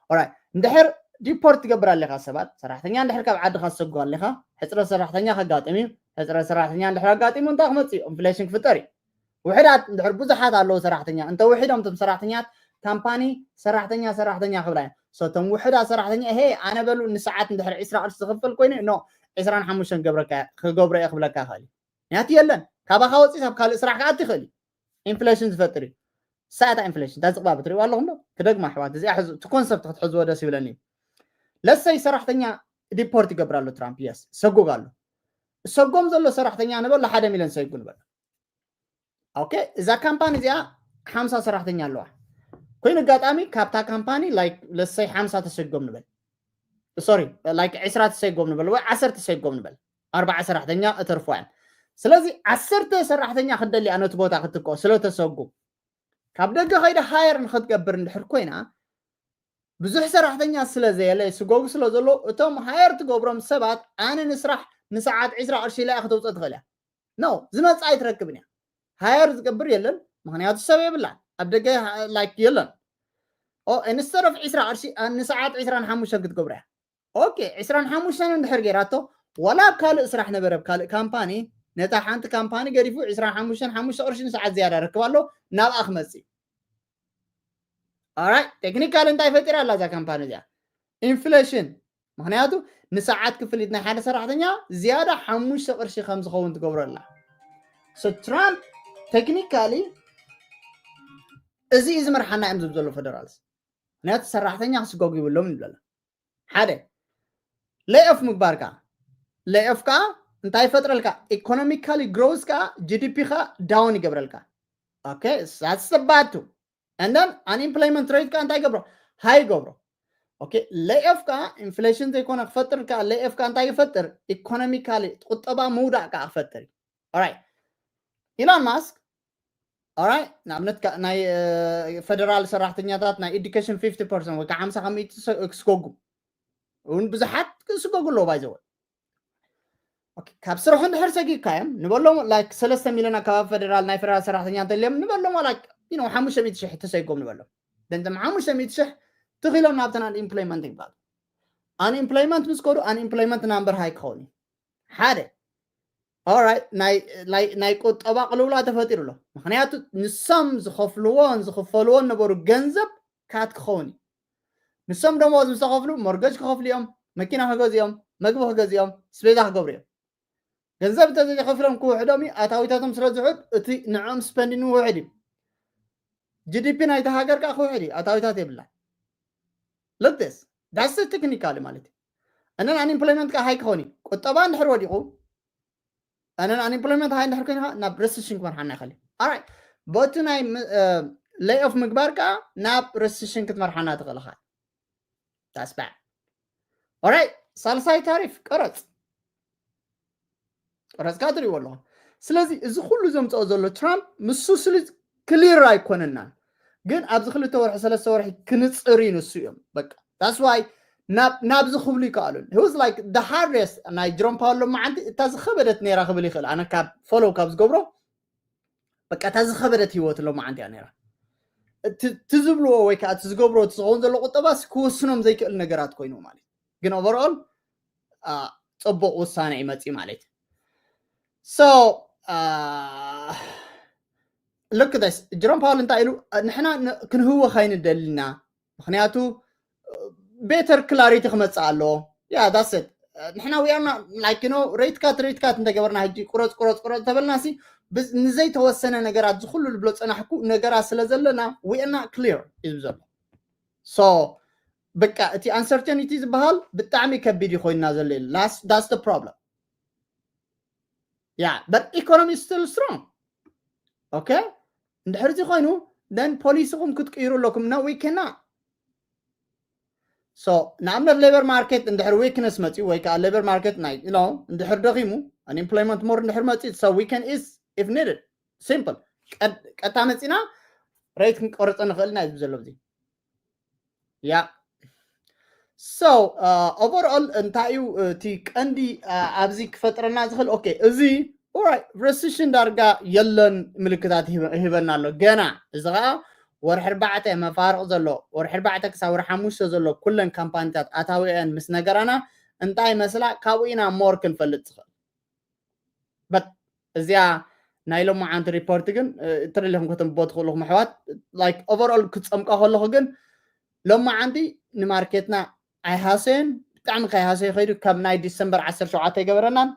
ኦራይት፣ እንድሕር ዲፖርት ትገብር ኣለኻ ሰባት፣ ሰራሕተኛ እንድሕር ካብ ዓድኻ ትሰጎ ኣለኻ፣ ሕፅረት ሰራሕተኛ ከጋጥም እዩ። ሕፅረት ሰራሕተኛ እንድሕር ኣጋጢሙ እንታይ ክመፅእ እዩ? ኢንፍሌሽን ክፍጠር እዩ። ውሕዳት እንድሕር ብዙሓት ኣለዉ ሰራሕተኛ እንተ ውሒዶም እቶም ሰራሕተኛት ካምፓኒ ሰራሕተኛ ሰራሕተኛ ክብላ እዮም። ሶ እቶም ውሕዳት ሰራሕተኛ ሄ ኣነ በሉ ንሰዓት እንድሕር ዒስራ ቅርሺ ዝኽፈል ኮይኑ ኖ ዒስራን ሓሙሽተን ክገብረካ ክገብሮ እየ ክብለካ ይኽእል እዩ። ምክንያቱ የለን ካባኻ ወፂእ ኣብ ካልእ ስራሕ ክኣቲ ይኽእል እዩ። ኢንፍሌሽን ዝፈጥር እዩ። ሳታ ኢንፍሌሽን እታ ዝቕባብ ትሪእዋ ኣለኹም ዶ? ክደግማ ኣሕዋት እዚኣ ሕዙ እቲ ኮንሰፕት ክትሕዝዎ ደስ ይብለኒ እዩ። ለሰይ ሰራሕተኛ ዲፖርት ይገብር ኣሎ ትራምፕ የስ ሰጉግ ኣሎ። እሰጎም ዘሎ ሰራሕተኛ ንበሎ ሓደ ሚሊዮን ሰይጉ ንበሎ። ኦኬ እዛ ካምፓኒ እዚኣ ሓምሳ ሰራሕተኛ ኣለዋ። ኮይኑ ኣጋጣሚ ካብታ ካምፓኒ ላይክ ለሰይ ሓምሳ ተሰጎም ንበል ሶሪ ላይክ ዕስራ ተሰጎም ንበል ወይ ዓሰርተ ተሰጎም ንበል ኣርባዓ ሰራሕተኛ እተርፍዋ እየን። ስለዚ ዓሰርተ ሰራሕተኛ ክትደሊ እያ ነቲ ቦታ ክትትክኦ ስለተሰጉም ካብ ደገ ከይደ ሃየር ንክትገብር እንድሕር ኮይና ብዙሕ ሰራሕተኛ ስለ ዘየለ ስጎጉ ስለ ዘሎ እቶም ሃየር ትገብሮም ሰባት ኣነ ንስራሕ ንሰዓት ዕስራ ቅርሺ ኢላ እያ ከተውፅእ ትኽእል እያ። ኖ ዝመፅእ ኣይትረክብን እያ። ሃየር ዝገብር የለን ምክንያቱ ሰብ የብላን ኣብ ደገ ላይክ የለን። ኢንስተድ ኦፍ ዕስራ ቅርሺ ንሰዓት ዕስራን ሓሙሽተን ክትገብራ እያ። ኦኬ ዕስራን ሓሙሽተን እንድሕር ገይራቶ ዋላ ኣብ ካልእ ስራሕ ነበረ ኣብ ካልእ ካምፓኒ ነታ ሓንቲ ካምፓኒ ገዲፉ ዕስራን ሓሙሽተን ሓሙሽተ ቅርሺ ንሰዓት ዝያዳ ረክብ ኣሎ ናብኣ ክመፅእ እዩ። ኦራይት ቴክኒካል እንታይ ፈጢራ ኣላ እዛ ካምፓኒ እዚኣ? ኢንፍሌሽን። ምክንያቱ ንሰዓት ክፍሊት ናይ ሓደ ሰራሕተኛ ዝያዳ ሓሙሽተ ቅርሺ ከም ዝኸውን ትገብሮ ኣላ። ሶ ትራምፕ ቴክኒካሊ እዚ እዩ ዝመርሓና እዮም ዝብ ዘሎ ፌደራልስ ምክንያቱ ሰራሕተኛ ክስጎጉ ይብሎም ይብለና። ሓደ ሌይ ኦፍ ምግባር ከዓ ሌይ ኦፍ ከዓ እንታይ ይፈጥረልካ? ኢኮኖሚካሊ ግሮውስ ከዓ ጂዲፒ ካ ዳውን ይገብረልካ። ኦኬ ሳትሰባቱ እንደን ኣንኢምፕሎይመንት ሬት ከዓ እንታይ ይገብሮ? ሃይ ይገብሮ። ኦኬ ሌይ ኦፍ ከዓ ኢንፍሌሽን ዘይኮነ ክፈጥር ከዓ ሌይ ኦፍ ከዓ እንታይ ይፈጥር? ኢኮኖሚካሊ ቁጠባ ምውዳእ ከዓ ክፈጥር እዩ። ኦራይት ኢሎን ማስክ ኦራይት ንኣብነት ናይ ፌደራል ሰራሕተኛታት ናይ ኤዱኬሽን ፊፍቲ ፐርሰንት ወይ ከዓ ሓምሳ ካብ ሚእቲ ክስጎጉ እውን ብዙሓት ክስጎጉ ኣለዎ ባይዘወ ካብ ስርሑ እንድሕር ሰጊግካ እዮም ንበሎም ላይክ ሰለስተ ሚሊዮን ኣካባቢ ፌደራል ናይ ፌደራል ሰራሕተኛ እንተልዮም ንበሎም ላይክ ሓሙሽተ ሚእቲ ሽሕ ተሰይጎም ንበሎም ደንተም ሓሙሽተ ሚእቲ ሽሕ ትኽኢሎም ናብተን ኣንኢምፕሎይመንት ይባሉ ኣንኢምፕሎይመንት ምስ ከዱ ኣንኢምፕሎይመንት ናምበር ሃይ ክኸውን እዩ ሓደ ኦራይት ናይ ቁጠባ ቅልውላ ተፈጢሩ ኣሎ ምክንያቱ ንሶም ዝኸፍልዎን ዝኽፈልዎን ነበሩ ገንዘብ ካት ክኸውን እዩ ንሶም ደሞዝ ምስ ተኸፍሉ ሞርገጅ ክኸፍሉ እዮም መኪና ክገዝኦም መግቢ ክገዝኦም ስቤዛ ክገብሩ እዮም ገንዘብ እንተዘይከፍሎም ክውሕዶም እዩ ኣታዊታቶም ስለ ዝውሕድ እቲ ንዕኦም ስፐንዲን ውሕድ እዩ ጂዲፒ ናይቲ ሃገር ከዓ ክውሕድ እዩ ኣታዊታት የብላ ልክስ ዳስ ቴክኒካሊ ማለት እዩ እነን ኣንኢምፕሎይመንት ከዓ ሃይ ክኸውን እዩ ቁጠባ እንድሕር ወዲቑ ኣነን ኣንኢምፕሎይመንት ሃይ እንድሕር ኮይንካ ናብ ረስሽን ክመርሓና ይኽእል እዩ ኣራይ በቲ ናይ ሌይ ኦፍ ምግባር ከዓ ናብ ረስሽን ክትመርሓና ትኽእል ኢኻ That's bad. Alright, ሳልሳይ ታሪፍ ቀረፅ። ቀረፅካ ትሪእዎ ኣለኹም። ስለዚ እዚ ኩሉ ዘምፅኦ ዘሎ ትራምፕ ምስ ስዊስ ክሊር ኣይኮነናን፣ ግን ኣብዚ ክልተ ወርሒ ሰለስተ ወርሒ ክንፅር እዩ ንሱ እዮም። በቃ that's why ናብዚ ክብሉ ይከኣሉን። He was like the hardest። ናይ ጀሮም ፓወል ሎማዓንቲ እታ ዝኸበደት ነይራ ክብል ይኽእል። ኣነ ካብ ፎሎው ካብ ዝገብሮ በቃ እታ ዝኸበደት ህይወት ሎማዓንቲ እያ ነይራ። እቲ ዝብልዎ ወይ ከዓ እቲ ዝገብርዎ እቲ ዝኸውን ዘሎ ቁጠባስ ክወስኖም ዘይክእል ነገራት ኮይኑ ማለት እዩ። ግን ኦቨርኦል ፅቡቅ ውሳነ ይመፅእ ማለት እዩ። So ልክ ስ ጀሮም ፓወል እንታይ ኢሉ? ንሕና ክንህወ ካይንደልና፣ ምክንያቱ ቤተር ክላሪቲ ክመፅእ ኣለዎ። ያ that's it። ንሕና we are not like you know rate cut rate cut እንተገበርና ሕጂ ቁረፅ ቁረፅ ቁረፅ ተበልና ሲ ንዘይተወሰነ ነገራት ዝኩሉ ዝብሎ ፀናሕኩ ነገራት ስለ ዘለና we are not clear እዩ ዘሎ። So በቃ እቲ uncertainty ዝበሃል ብጣዕሚ ከቢድ እዩ ኮይንና ዘሎ። That's the problem። Yeah, but economy is still strong. Okay? እንድሕር እዚ ኮይኑ then ፖሊሲኹም ክትቅይሩ ኣለኩም። No, we cannot. So ንኣብነት ሌበር ማርኬት እንድሕር ዊክነስ መፅኡ ወይ ከዓ ሌበር ማርኬት ናይ you know እንድሕር ደኺሙ፣ unemployment more እንድሕር መፅኡ so we can ease if needed. Simple. ቀጥታ መፂና ሬት ክንቆርፀ ንኽእል ኢና እዩ ዘሎ። ያ so overall እንታይ እዩ እቲ ቀንዲ ኣብዚ ክፈጥረና ዝኽእል? Okay, እዚ recession ዳርጋ የለን ምልክታት ይህበና ኣሎ ገና። እዚ ከዓ ወርሒ ኣርባዕተ መፋርቕ ዘሎ፣ ወርሒ ኣርባዕተ ክሳብ ወርሒ ሓሙሽተ ዘሎ ኩለን ካምፓኒታት ኣታዊአን ምስ ነገራና እንታይ መስላ ካብኡ ኢና more ክንፈልጥ ዝኽእል። But እዚኣ ናይ ሎማዓንቲ ሪፖርት ግን ትርኢኹም ከተንብቦ ትኽእሉ ኣለኹም ኣሕዋት። Like overall ክፀምቃ ከለኹ ግን ሎማዓንቲ ንማርኬትና ኣይሃሰየን፣ ብጣዕሚ ከይሃሰየ ከይዱ ካብ ናይ ዲሰምበር ዓሰርተ ሸውዓተ ኣይገበረናን።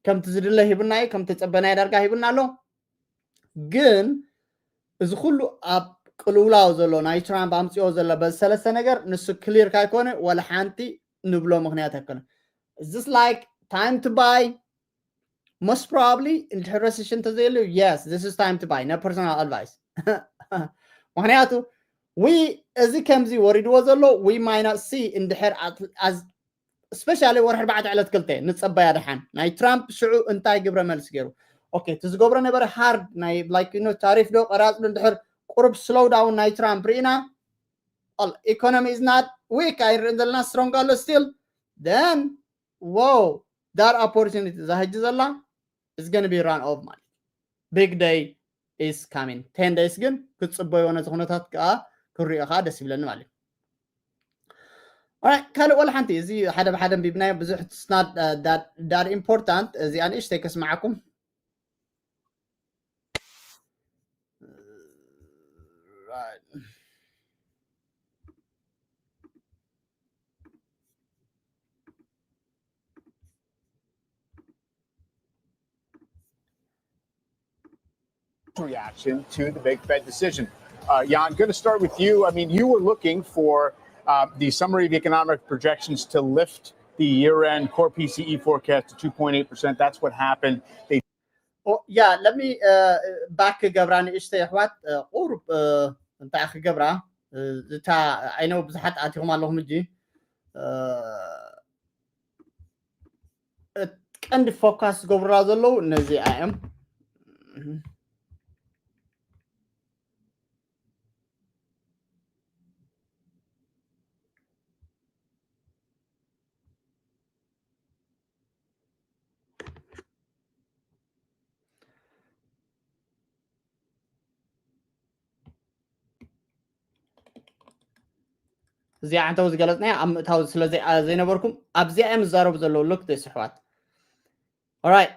ከምቲ ዝድለ ሂቡና እዩ፣ ከምቲ ፀበናይ ዳርጋ ሂቡና ኣሎ። ግን እዚ ኩሉ ኣብ ቅልውላው ዘሎ ናይ ትራምፕ ኣምፅኦ ዘሎ በዚ ሰለስተ ነገር ንሱ ክሊር ካይኮነ ወላ ሓንቲ ንብሎ ምክንያት ኣይኮነ። Is this like time to buy? Most probably እንድሕር recession ተዘየሉ yes, this is time to buy. ናይ personal advice ምክንያቱ we እዚ ከምዚ ወሪድዎ ዘሎ we might not see እንድሕር especially ወርሒ ኣርባዕተ ዕለት ክልተ ንፀበያ ደሓን ናይ ትራምፕ ሽዑ እንታይ ግብረ መልሲ ገይሩ? Okay, እቲ ዝገብሮ ነበረ ሃርድ ናይ like you know ታሪፍ ዶ ቀራፅ ዶ እንድሕር ቁሩብ slow down ናይ ትራምፕ ርኢና economy is not weak ኣይንርእን ዘለና strong ኣሎ still then wow that opportunity እዛ ሕጂ ዘላ is gonna be run off ማለት big day is coming ten days ግን ክትፅበዮ ነቲ ኩነታት ከዓ ክሪኦ ከዓ ደስ ይብለኒ ማለት እዩ። Alright, ካልእ ወላ ሓንቲ እዚ ሓደ ብሓደ ኣንቢብናዮ ብዙሕ it's not that important። እዚኣ ንእሽተይ ከስምዓኩም። Reaction to the big Fed decision. Uh, Jan, going to start with you. I mean, you were looking for uh, the summary of economic projections to lift the year-end core P C E forecast to two point eight percent. That's what happened. They yeah, let me uh, back ገብራ ንእሽተይ ኣሕዋት ቁሩብ እንታይ ክገብራ እታ I know ብዙሓት ኣቲኹም ኣለኹም ሕጂ ቀንዲ ፎካስ ዝገብሩላ ዘለዉ እነዚኣ እዮም። እዚኣ ዓንተው ዝገለፅናያ ኣብ ምእታው ስለ ዘይነበርኩም ኣብዚኣ እዮም ዝዛረቡ ዘለዉ። ሉክ ስ ኣሕዋት ኦራይት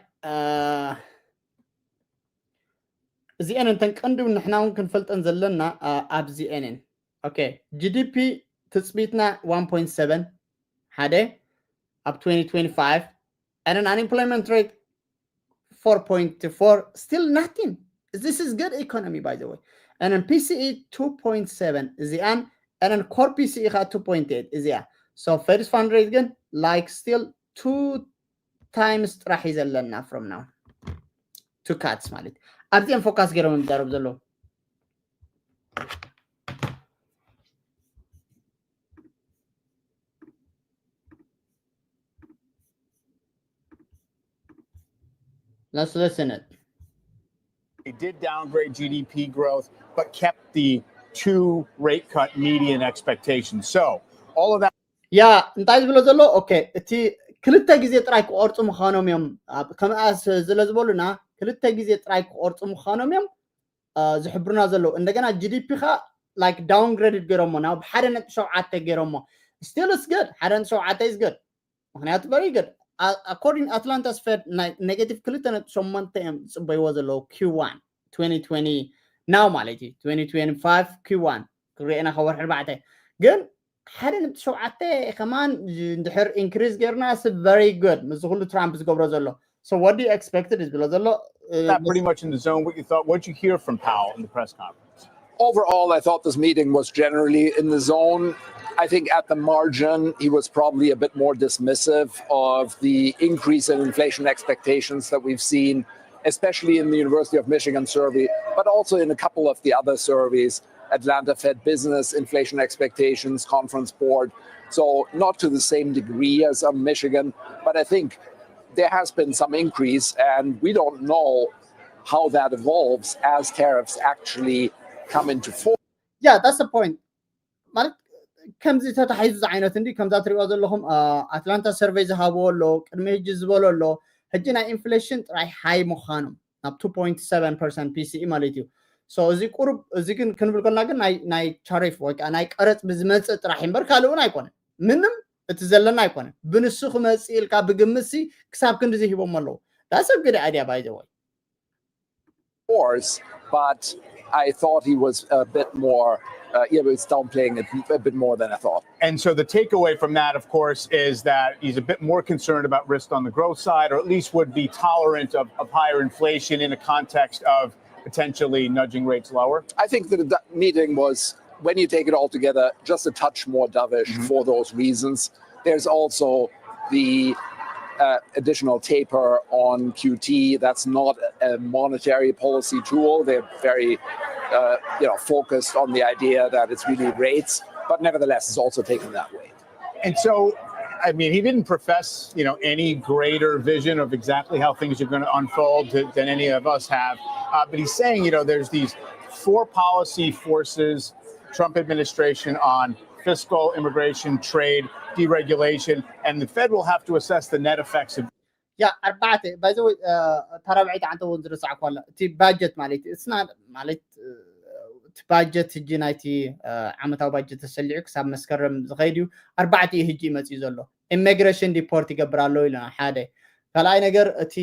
እዚአን እንተን ቀንዲ ንሕና እውን ክንፈልጠን ዘለና ኣብዚአን እየን። ኦኬ፣ ጂ ዲ ፒ ትፅቢትና one point seven ሓደ ኣብ twenty twenty-five and an unemployment rate four point four, still nothing. This is good economy, by the way. And then P C E two point seven እዚኣን and then core P C E ከዓ two point eight እዚኣ። So Fed fund rate ግን like still two times ጥራሕ እዩ ዘለና from now two cuts ማለት ኣብዚኦም ፎካስ ገይሮም ይዛረቡ ዘለዉ። Let's listen it. They did downgrade G D P growth, but kept the two rate cut median expectations. So all of that. ያ እንታይ ዝብሎ ዘሎ okay፣ እቲ ክልተ ግዜ ጥራይ ክቆርፁ ምዃኖም እዮም። ከምኣ ስለ ዝበሉና ክልተ ግዜ ጥራይ ክቆርፁ ምዃኖም እዮም ዝሕብሩና ዘለዉ። እንደገና G D P ኻ like downgraded ገይሮሞ ናብ ሓደ ነጥቢ ሸውዓተ ገይሮሞ። Still is good። ሓደ ነጥቢ ሸውዓተ is good። ምክንያቱ very good። According Atlanta's Fed ናይ negative ክልተ ነጥቢ ሸሞንተ እዮም ዝፅበይዎ ዘለዉ Q one twenty twenty now ማለት እዩ twenty twenty-five Q one ክሪኤና ካብ ወርሒ ኣርባዕተ ግን ሓደ ነጥቢ ሸውዓተ ከማን እንድሕር increase ገይርና is very good። ምስዚ ኩሉ ትራምፕ ዝገብሮ ዘሎ so what do you expected is ብሎ ዘሎ Is that pretty much in the zone? What you thought? What you hear from Powell in the press conference? Overall, I thought this meeting was generally in the zone. I think at the margin, he was probably a bit more dismissive of the increase in inflation expectations that we've seen, especially in the University of Michigan survey, but also in a couple of the other surveys, Atlanta Fed Business Inflation Expectations Conference Board. So, not to the same degree as on Michigan, but I think there has been some increase, and we don't know how that evolves as tariffs actually come into force. Yeah, that's the point. ማለት ከምዚ ተታሒዙ ዝዓይነት እንዲ ከምዛ ትሪእዎ ዘለኹም ኣትላንታ ሰርቨይ ዝሃብዎ ኣሎ ቅድሚ ሕጂ ዝበሎ ኣሎ ሕጂ ናይ ኢንፍሌሽን ጥራይ ሃይ ምዃኖም ናብ two point seven percent P C E ማለት እዩ። So እዚ ቁሩብ እዚ ግን ክንብል ከልና ግን ናይ ናይ ታሪፍ ወይ ከዓ ናይ ቀረፅ ብዝመፅእ ጥራሕ እምበር ካልእ እውን ኣይኮነን። ምንም እቲ ዘለና ኣይኮነን። ብንሱ ክመፅእ ኢልካ ብግምት ሲ ክሳብ ክንድዚ ሂቦም ኣለዉ። That's a good idea by the way. Course, but I thought he was a bit more, uh, yeah, it's downplaying it a bit more than I thought. And so the takeaway from that, of course, is that he's a bit more concerned about risk on the growth side, or at least would be tolerant of, of higher inflation in a context of potentially nudging rates lower. I think that that meeting was, when you take it all together, just a touch more dovish mm-hmm. for those reasons. There's also the uh, additional taper on Q T. That's not a monetary policy tool. They're very, uh, you know, focused on the idea that it's really rates, but nevertheless, it's also taken that way. And so, I mean, he didn't profess, you know, any greater vision of exactly how things are going to unfold to, than any of us have. Uh, but he's saying, you know, there's these four policy forces, Trump administration on fiscal, immigration, trade, deregulation, and the Fed will have to assess the net effects of ያ ኣርባዕተ by the way ተራብዒት ዓንተ እውን ዝረሳዕኳ ኣሎ እቲ ባጀት ማለት እዩ እስና ማለት እቲ ባጀት ሕጂ ናይቲ ዓመታዊ ባጀት ተሰሊዑ ክሳብ መስከረም ዝኸይድ እዩ ኣርባዕተ እዩ ሕጂ ይመፅእ ዘሎ ኢሚግሬሽን ዲፖርት ይገብር ኣሎ ኢለና ሓደ ካልኣይ ነገር እቲ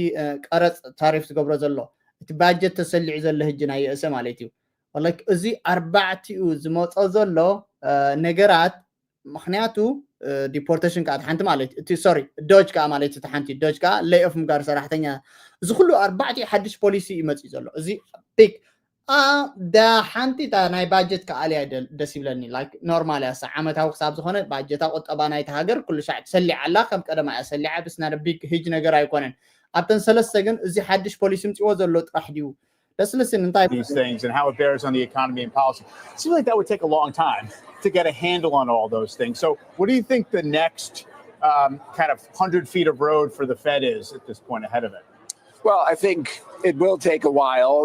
ቀረፅ ታሪፍ ዝገብሮ ዘሎ እቲ ባጀት ተሰሊዑ ዘሎ ሕጂ ናይ የእሰ ማለት እዩ እዚ ኣርባዕቲኡ ዝመፆ ዘሎ ነገራት ምክንያቱ ዲፖርቴሽን ከዓ ሓንቲ ማለት እቲ ሶሪ ዶጅ ከዓ ማለት እቲ ሓንቲ ዶጅ ከዓ ሌይ ኦፍ ምግባር ሰራሕተኛ እዚ ኩሉ ኣርባዕቲኡ ሓድሽ ፖሊሲ ይመፅእ ዘሎ እዚ ቢግ ዳ ሓንቲ ናይ ባጀት ከኣልያ ደስ ይብለኒ ኖርማል እያ ዓመታዊ ክሳብ ዝኾነ ባጀታ ቁጠባ ናይቲ ሃገር ኩሉ ሻዕ ትሰሊዓ ኣላ ከም ቀደማ እያ ሰሊዓ ብስና ቢግ ሂጅ ነገር ኣይኮነን ኣብተን ሰለስተ ግን እዚ ሓድሽ ፖሊሲ ምፅዎ ዘሎ ጥራሕ ድዩ ደስ ልስን እንታይ these things and how it bears on the economy and policy. It seems like that would take a long time to get a handle on all those things. So, what do you think the next um, kind of hundred feet of road for the Fed is at this point ahead of it? Well, I think it will take a while.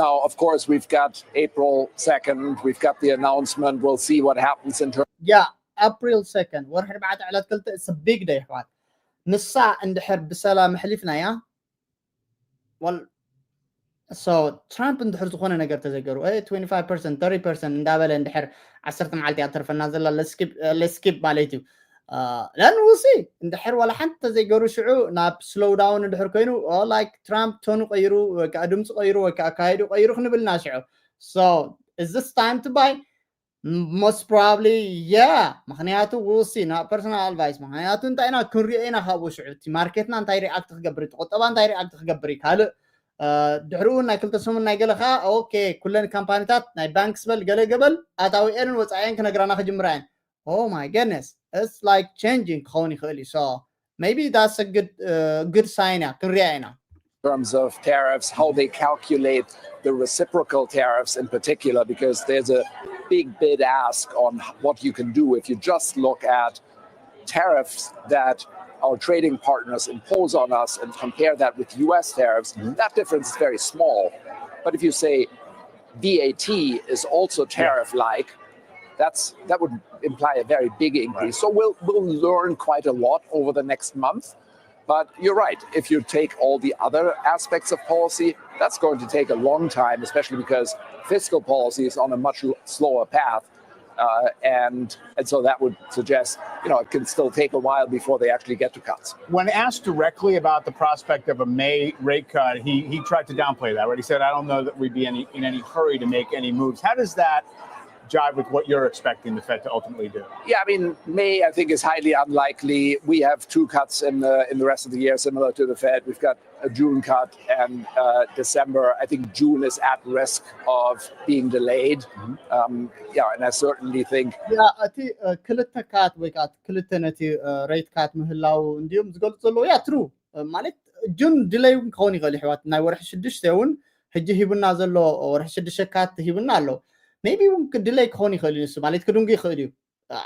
Now, of course, we've got April second, we've got the announcement, we'll see what happens in terms. Yeah, April second. ወርሒ ኣርባዕተ ዕለት ክልተ it's a big day, right? ንሳ እንድሕር ብሰላም ኣሕሊፍናያ well so ትራምፕ እንድሕር ዝኾነ ነገር ተዘገሩ twenty-five percent thirty percent እንዳበለ እንድሕር ዓሰርተ መዓልቲ እያ ተርፈና ዘላ ለስኪፕ ማለት እዩ ለን ውሲ እንድሕር ዋላ ሓንቲ ተዘይገሩ ሽዑ ናብ ስሎው ዳውን እንድሕር ኮይኑ like ትራምፕ ቶኑ ቀይሩ ወይከዓ ድምፂ ቀይሩ ወይከዓ ኣካይዱ ቀይሩ ክንብልና ሽዑ so is this time to buy most probably yeah ምክንያቱ ውሲ ናብ personal advice ምክንያቱ እንታይ ኢና ክንሪኦ ኢና ካብኡ ሽዑ እቲ ማርኬትና እንታይ ሪኣክት ክገብር እቲ ቁጠባ እንታይ ሪኣክት ክገብር እዩ ካልእ ድሕሪኡ ናይ ክልተ ሰሙን ናይ ገለ ከዓ okay ኩለን ካምፓኒታት ናይ ባንክ ስበል ገለ ገበል ኣታዊኤንን ወፃኢን ክነግራና ክጅምራ እየን oh my goodness it's like changing ክኸውን ይኽእል እዩ so maybe that's a good uh, good sign እያ ክንሪኣ ኢና terms of tariffs, how they calculate the reciprocal tariffs in particular, because there's a big bid ask on what you can do if you just look at tariffs that our trading partners impose on us and compare that with U S tariffs, that difference is very small. But if you say V A T is also tariff-like, that's that would imply a very big increase. So we'll we'll learn quite a lot over the next month. But you're right. If you take all the other aspects of policy, that's going to take a long time, especially because fiscal policy is on a much l- slower path. Uh, and and so that would suggest, you know, it can still take a while before they actually get to cuts. When asked directly about the prospect of a May rate cut, he he tried to downplay that, right? He said, "I don't know that we'd be any in any hurry to make any moves." How does that jive with what you're expecting the Fed to ultimately do? Yeah, I mean, May I think is highly unlikely. We have two cuts in the in the rest of the year, similar to the Fed. We've got a June cut and uh, December. I think June is at risk of being delayed. Um, yeah, and I certainly think ያ እቲ እ፣ ክልተ ካት ወይ ከዓ ክልተ ነቲ ሬት ካት ምህላው እንዲዮም ዝገልፁ ዘለዉ። ያ ትሩ ማለት ጁን ድለይ እውን ክኸውን ይኽእል ይሕዋት። ናይ ወርሒ ሽዱሽተ እውን ሕጂ ሂቡና ዘሎ፣ ወርሒ ሽዱሽተ ካት ሂቡና ኣሎ። ሜቢ እውን ድለይ ክኸውን ይኽእል እዩ፣ ንሱ ማለት ክድንጉ ይኽእል እዩ።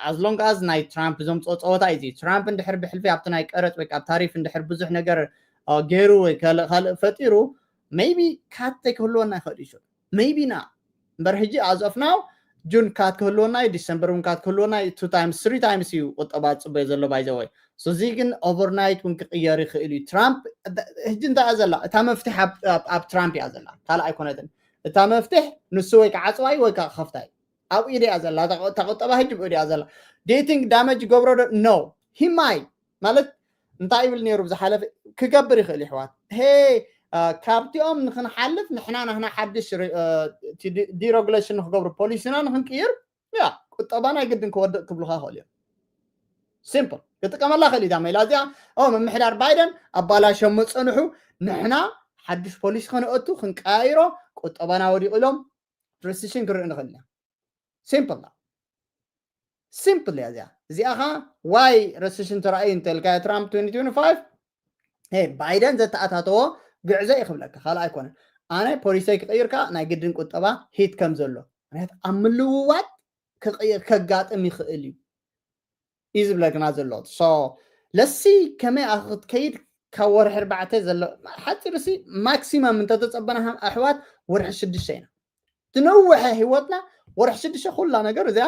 As long as ናይ ትራምፕ ዘምፅኦ ፀወታ እዩ። ትራምፕ እንድሕር ብሕልፊ ኣብቲ ናይ ቀረፅ ወይ ኣብ ታሪፍ እንድሕር ብዙሕ ነገር አ፣ ገይሩ ወይ ካልእ ካልእ ፈጢሩ ሜቢ ካት ክህልወና ይኽእል እዩ። ሜቢ ና እምበር ሕጂ as of now ጁን ካት ክህልወና እዩ፣ ዲሰምበር እውን ካት ክህልወና እዩ። Two times, three times እዩ ቁጠባ ዝፅበዮ ዘሎ by the way። So እዚ ግን ኦቨርናይት እውን ክቅየር ይኽእል እዩ። ትራምፕ ሕጂ እንታይ እያ ዘላ? እታ መፍትሕ ኣብ- ኣብ- ኣብ ትራምፕ እያ ዘላ፣ ካልእ ኣይኮነትን። እታ መፍትሕ ንሱ ወይ ከዓ ዓፅዋይ ወይ ከዓ ከፍታይ ኣብ ኢደ እያ ዘላ። እታ ቁ- እታ ቁጠባ ሕጂ ብኢዱ እያ ዘላ። Do you think damage ይገብሮ ዶ? No። He might ማለት እንታይ ይብል ነይሩ ብዝሓለፈ ክገብር ይኽእል ይሕዋት። ሄ ካብቲኦም ንክንሓልፍ ንሕና ናህና ሓድሽ ዲረጉሌሽን ንክገብሩ ፖሊሲና ንክንቅይር ያ ቁጠባ ናይ ግድን ክወድቕ ክብሉካ ይኽእል እዮም። ሲምፕል ክጥቀመላ ክእል እዛ ሜላ እዚኣ ኦ ምምሕዳር ባይደን ኣባላሸሞ ፀንሑ ንሕና ሓድሽ ፖሊሲ ከነእቱ ክንቀያይሮ ቁጠባና ወዲቑ ኢሎም ሪሲሽን ክርኢ ንኽእል ኢና። ሲምፕል ዳ ሲምፕል እያ እዚኣ። እዚኣ ኸ ዋይ ረሲሽን ተራእዩ እንተልካ ትራምፕ twenty twenty-five ሄ ባይደን ዘተኣታተዎ ግዕዞ እዩ ክብለካ ካልእ ኣይኮነን። ኣነ ፖሊሰይ ክቕይር ከዓ ናይ ግድን ቁጠባ ሂት ከም ዘሎ ምክንያቱ ኣብ ምልውዋጥ ክቕይር ከጋጥም ይኽእል እዩ እዩ ዝብለግና ዘሎ። So ለሲ ከመይ ክትከይድ ካብ ወርሒ ኣርባዕተ ዘሎ ሓፂር ሲ ማክሲመም እንተተፀበና ኣሕዋት ወርሒ ሽዱሽተ ኢና ትነውሐ ህይወትና ወርሒ ሽዱሽተ ኩላ ነገር እዚኣ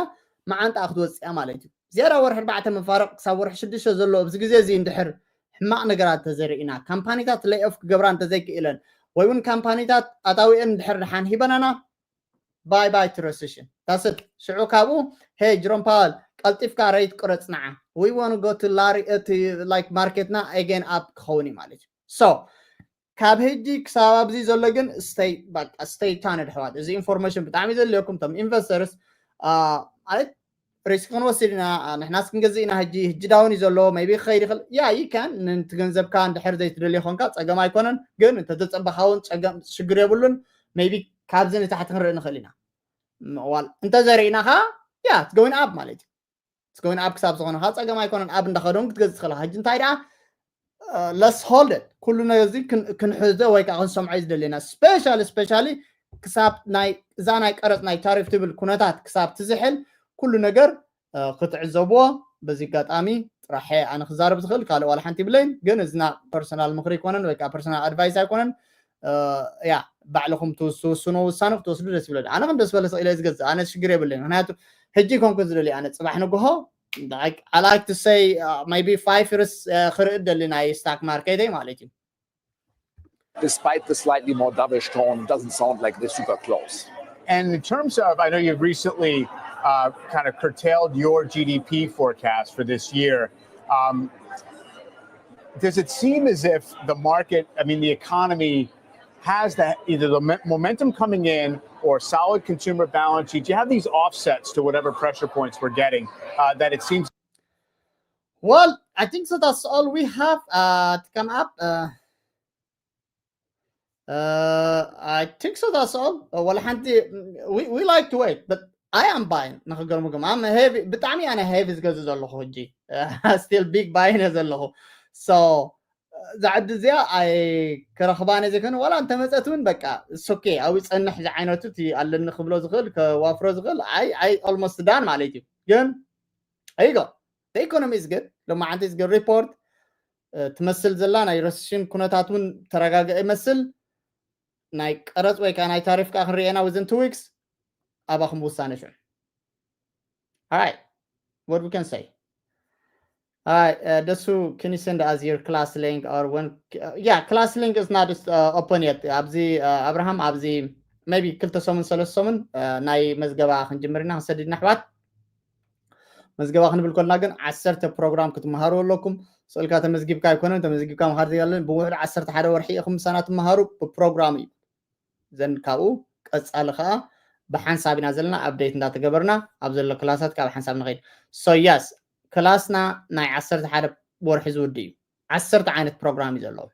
መዓንጣ ክትወፅያ ማለት እዩ። ዝያዳ ወርሒ ኣርባዕተ መፋረቕ ክሳብ ወርሒ ሽዱሽተ ዘሎ ኣብዚ ግዜ እዚ እንድሕር ሕማቕ ነገራት እንተዘርኢና ካምፓኒታት ሌይ ኦፍ ክገብራ እንተዘይክእለን ወይ እውን ካምፓኒታት ኣታዊአን እንድሕር ድሓን ሂበናና ባይ ባይ ትረስሽን ታስት ሽዑ ካብኡ ሄ ጅሮም ፓወል ቀልጢፍካ ሬት ቁረፅ ንዓ we want go to ላሪ እቲ ላይክ ማርኬትና again up ክኸውን እዩ ማለት እዩ። So ካብ ሕጂ ክሳብ ኣብዚ ዘሎ ግን stay በቃ stay tuned ኣሕዋት። እዚ ኢንፎርሜሽን ብጣዕሚ ዘድልየኩም እቶም ኢንቨስተርስ ማለት ሪስክ ክንወስድ ኢና ንሕናስ ክንገዝእ ኢና ሕጂ ሕጂ ዳውን እዩ ዘሎ maybe ክኸይድ ይኽእል ያ you can ነቲ ገንዘብካ እንድሕር ዘይትደልዮ ኮንካ ፀገም ኣይኮነን ግን እንተተፀበኻ እውን ፀገም ሽግር የብሉን maybe ካብዚ ንታሕቲ ክንርኢ ንኽእል ኢና ዋል እንተዘርኢና ከዓ ያ going up ማለት እዩ going up ክሳብ ዝኾነ ከዓ ፀገም ኣይኮነን ኣብ እንዳኸደውን ክትገዝእ ትኽእል ሕጂ እንታይ ደኣ let's hold it ኩሉ ነዚ ክንሕዞ ወይ ከዓ ክንሰምዖ እዩ ዝደለና specially specially ክሳብ ናይ እዛ ናይ ቀረፅ ናይ ታሪፍ ትብል ኩነታት ክሳብ ትዝሕል ኩሉ ነገር ክትዕዘብዎ በዚ ኣጋጣሚ ጥራሕ ኣነ ክዛረብ ዝኽእል ካልእ ዋላ ሓንቲ ይብለይን ግን እዝና ፐርሰናል ምክሪ ኣይኮነን ወይ ከዓ ፐርሰናል ኣድቫይስ ኣይኮነን ያ ባዕልኹም ትውስኑ ውሳነ ክትወስዱ ደስ ይብለኒ ኣነ ከም ደስ በለ ኢለ ዝገዝእ ኣነ ሽግር የብለይን ምክንያቱ ሕጂ ኮንኩ ዝደልዩ ኣነ ፅባሕ ንግሆ I like to say maybe five years ክርኢ ደሊ ናይ ስታክ ማርኬተይ ማለት እዩ despite the slightly more dovish tone, doesn't sound like they're super close. And in terms of, I know you've recently uh, kind of curtailed your G D P forecast for this year. Um, does it seem as if the market, I mean, the economy has that either the momentum coming in or solid consumer balance sheet? Do you have these offsets to whatever pressure points we're getting uh, that it seems Well, I think so. That's all we have uh, to come up. Uh, uh, I think so. That's all. Uh, well, we, we like to wait, but I am buying. I'm heavy. But I mean, I'm heavy because it's all still big buying as a so ዝዓዲ እዚኣ ኣይ ክረኽባን እየ ዘይኮነ ዋላ እንተመፀት እውን በቃ ሶኬ ኣብኡ ይፀንሕ ዝዓይነቱ እቲ ኣለኒ ክብሎ ዝኽእል ከዋፍሮ ዝኽእል ኣይ ኣይ almost done ማለት እዩ ግን ኣይጎ ኢኮኖሚ is good ሎማዓንቲ is good report ትመስል ዘላ ናይ ረስሽን ኩነታት እውን ተረጋግዐ ይመስል። ናይ ቀረፅ ወይ ከዓ ናይ ታሪፍ ከዓ ክንርኤና within two weeks ኣባኹም ውሳነ ሽዑ። Alright, what we can say. Alright, uh, Desu, can you send us your class link or when? Uh, yeah, class link is not uh, open yet. ኣብዚ ኣብርሃም ኣብዚ maybe ክልተ ሰሙን ሰለስተ ሰሙን ናይ መዝገባ ክንጅምር ኢና። ክንሰድድና ኣሕዋት፣ መዝገባ ክንብል ከልና ግን ዓሰርተ ፕሮግራም ክትመሃሩ ኣለኩም። ስእልካ ተመዝጊብካ ኣይኮነን፣ ተመዝጊብካ ምሃር ዘይለን ብውሕድ ዓሰርተ ሓደ ወርሒ ኢኹም ምሳና ትመሃሩ ብፕሮግራም እዩ። ዘን ካብኡ ቀፃሊ ከዓ ብሓንሳብ ኢና ዘለና። ኣፕዴት እንዳተገበርና ኣብ ዘሎ ክላሳት ካብ ሓንሳብ ንኸይድ። So yes, ክላስና ናይ ዓሰርተ ሓደ ወርሒ ዝውድ እዩ። ዓሰርተ ዓይነት ፕሮግራም እዩ ዘለዎ።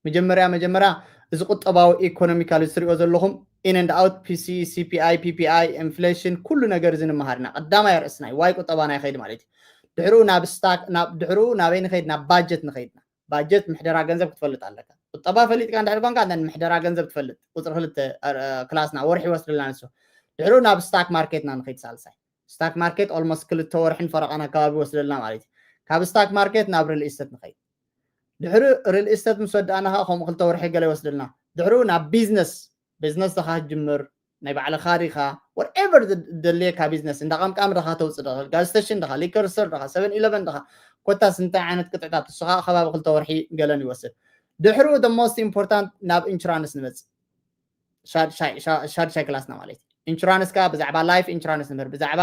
መጀመርያ መጀመርያ እዚ ቁጠባዊ ኢኮኖሚካል እዚ ትሪኦ ዘለኹም in and out፣ P C E፣ C P I፣ P P I፣ ኢንፍሌሽን፣ ኩሉ ነገር እዚ ንምሃር ኢና። ቀዳማይ ኣርእስና እዩ ዋይ ቁጠባና ይኸይድ ማለት እዩ። ድሕሩ ናብ ስታክ፣ ድሕሩ ናበይ ንኸይድ? ናብ ባጀት ንኸይድና። ባጀት፣ ምሕደራ ገንዘብ ክትፈልጥ ኣለካ። ቁጠባ ፈሊጥካ እንድሕር ኮንካ ምሕደራ ገንዘብ ትፈልጥ። ቁፅሪ ክልተ ክላስና ወርሒ ይወስድልና ንሱ። ድሕሩ ናብ ስታክ ማርኬትና ንኸይድ። ሳልሳይ ስታክ ማርኬት ኦልሞስት ክልተ ወርሕን ፈረቓን ኣካባቢ ይወስደልና ማለት እዩ። ካብ ስታክ ማርኬት ናብ ሪል ኢስተት ንኸይድ። ድሕሪ ሪል ኢስተት ምስ ወዳእና ከዓ ከምኡ ክልተ ወርሒ ገለ ይወስደልና። ድሕሩ ናብ ቢዝነስ፣ ቢዝነስ ድኻ ጅምር፣ ናይ ባዕልኻ ዲኻ፣ whatever ደልየካ ቢዝነስ፣ እንዳ ቀምቃሚ ድኻ ተውፅእ ድኻ፣ ጋዝ ስቴሽን ድኻ፣ ሊከር ስቶር ድኻ፣ ሰቨን ኢለቨን ድኻ፣ ኮታስ እንታይ ዓይነት ቅጥዕታት፣ እሱ ከዓ ከባቢ ክልተ ወርሒ ገለን ይወስድ። ድሕሩ the most important ናብ ኢንሹራንስ ንመፅእ። ሻድሻይ ክላስና ማለት እዩ። ኢንሹራንስ ከዓ ብዛዕባ ላይፍ ኢንሹራንስ ንምህር፣ ብዛዕባ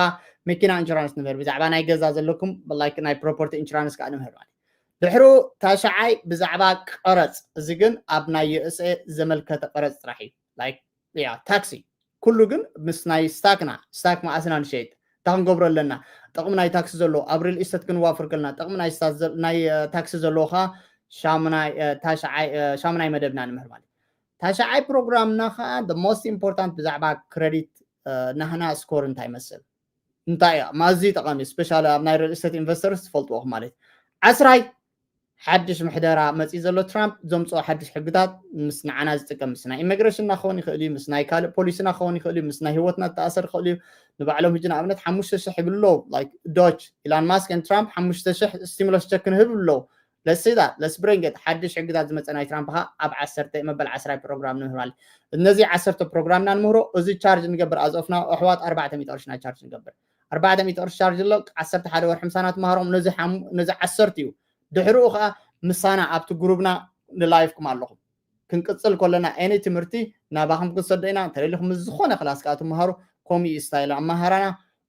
መኪና ኢንሹራንስ ንምህር፣ ብዛዕባ ናይ ገዛ ዘለኩም like ናይ ፕሮፐርቲ ኢንሹራንስ ከዓ ንምህር ማለት እዩ። ድሕሩ ታሽዓይ ብዛዕባ ቀረፅ፣ እዚ ግን ኣብ ናይ USA ዘመልከተ ቀረፅ ጥራሕ እዩ። Like yeah, ታክሲ ኩሉ ግን ምስ ናይ ስታክና፣ ስታክ መኣስና ንሸይጥ፣ እንታይ ክንገብሮ ኣለና፣ ጥቕሚ ናይ ታክሲ ዘለዎ ኣብ ሪል ኢስተት ክንዋፍር ከለና ጥቕሚ ናይ ታክሲ ዘለዎ ከዓ ሻሙናይ መደብና ንምህር ማለት እዩ። ታሽዓይ ፕሮግራምና ከዓ the most important ብዛዕባ ክረዲት ናህና ስኮር እንታይ ይመስል፣ እንታይ እዩ ማዚ ጠቃሚ፣ ስፔሻሊ ኣብ ናይ ሪል ኢስተት ኢንቨስተርስ ትፈልጥዎ ማለት። ዓስራይ ሓድሽ ምሕደራ መፂኡ ዘሎ ትራምፕ ዘምፅኦ ሓድሽ ሕግታት ምስ ንዓና ዝጥቀም፣ ምስ ናይ ኢሚግሬሽንና ክኸውን ይኽእል እዩ፣ ምስ ናይ ካልእ ፖሊሲና ክኸውን ይኽእል እዩ፣ ምስ ናይ ህይወትና ዝተኣሰር ይኽእል እዩ። ንባዕሎም ሕጂ ንኣብነት ሓሙሽተ ሽሕ ይብሉ ኣለዉ። Like ዶች፣ ኢላን ማስክ ን ትራምፕ ሓሙሽተ ሽሕ ስቲሙለስ ቸክ ንህብ ኣለዉ። Let's see that, let's bring it። ሓድሽ ሕግታት ዝመፀ ናይ ትራምፕ ከዓ ኣብ ዓሰርተ መበል ዓስራይ ፕሮግራም ንምህር ማለት። እነዚ ዓሰርተ ፕሮግራምና ንምህሮ፣ እዚ ቻርጅ ንገብር ኣዝኦፍና ኣሕዋት ኣርባዕተ ሚእቲ ቅርሽና ቻርጅ ንገብር። ኣርባዕተ ሚእቲ ቅርሺ ቻርጅ ኣሎ። ዓሰርተ ሓደ ወርሒ ምሳና ትመሃሮም ነዚ ዓሰርተ እዩ። ድሕሪኡ ከዓ ምሳና ኣብቲ ግሩብና ንላይፍኩም ኣለኹም። ክንቅፅል ከለና ኤኒ ትምህርቲ ናባኹም ክንሰዶ ኢና። እንተደሊኹም ምስ ዝኾነ ክላስ ከዓ ትመሃሩ። ከምኡ እዩ ስታይል ኣመሃራና።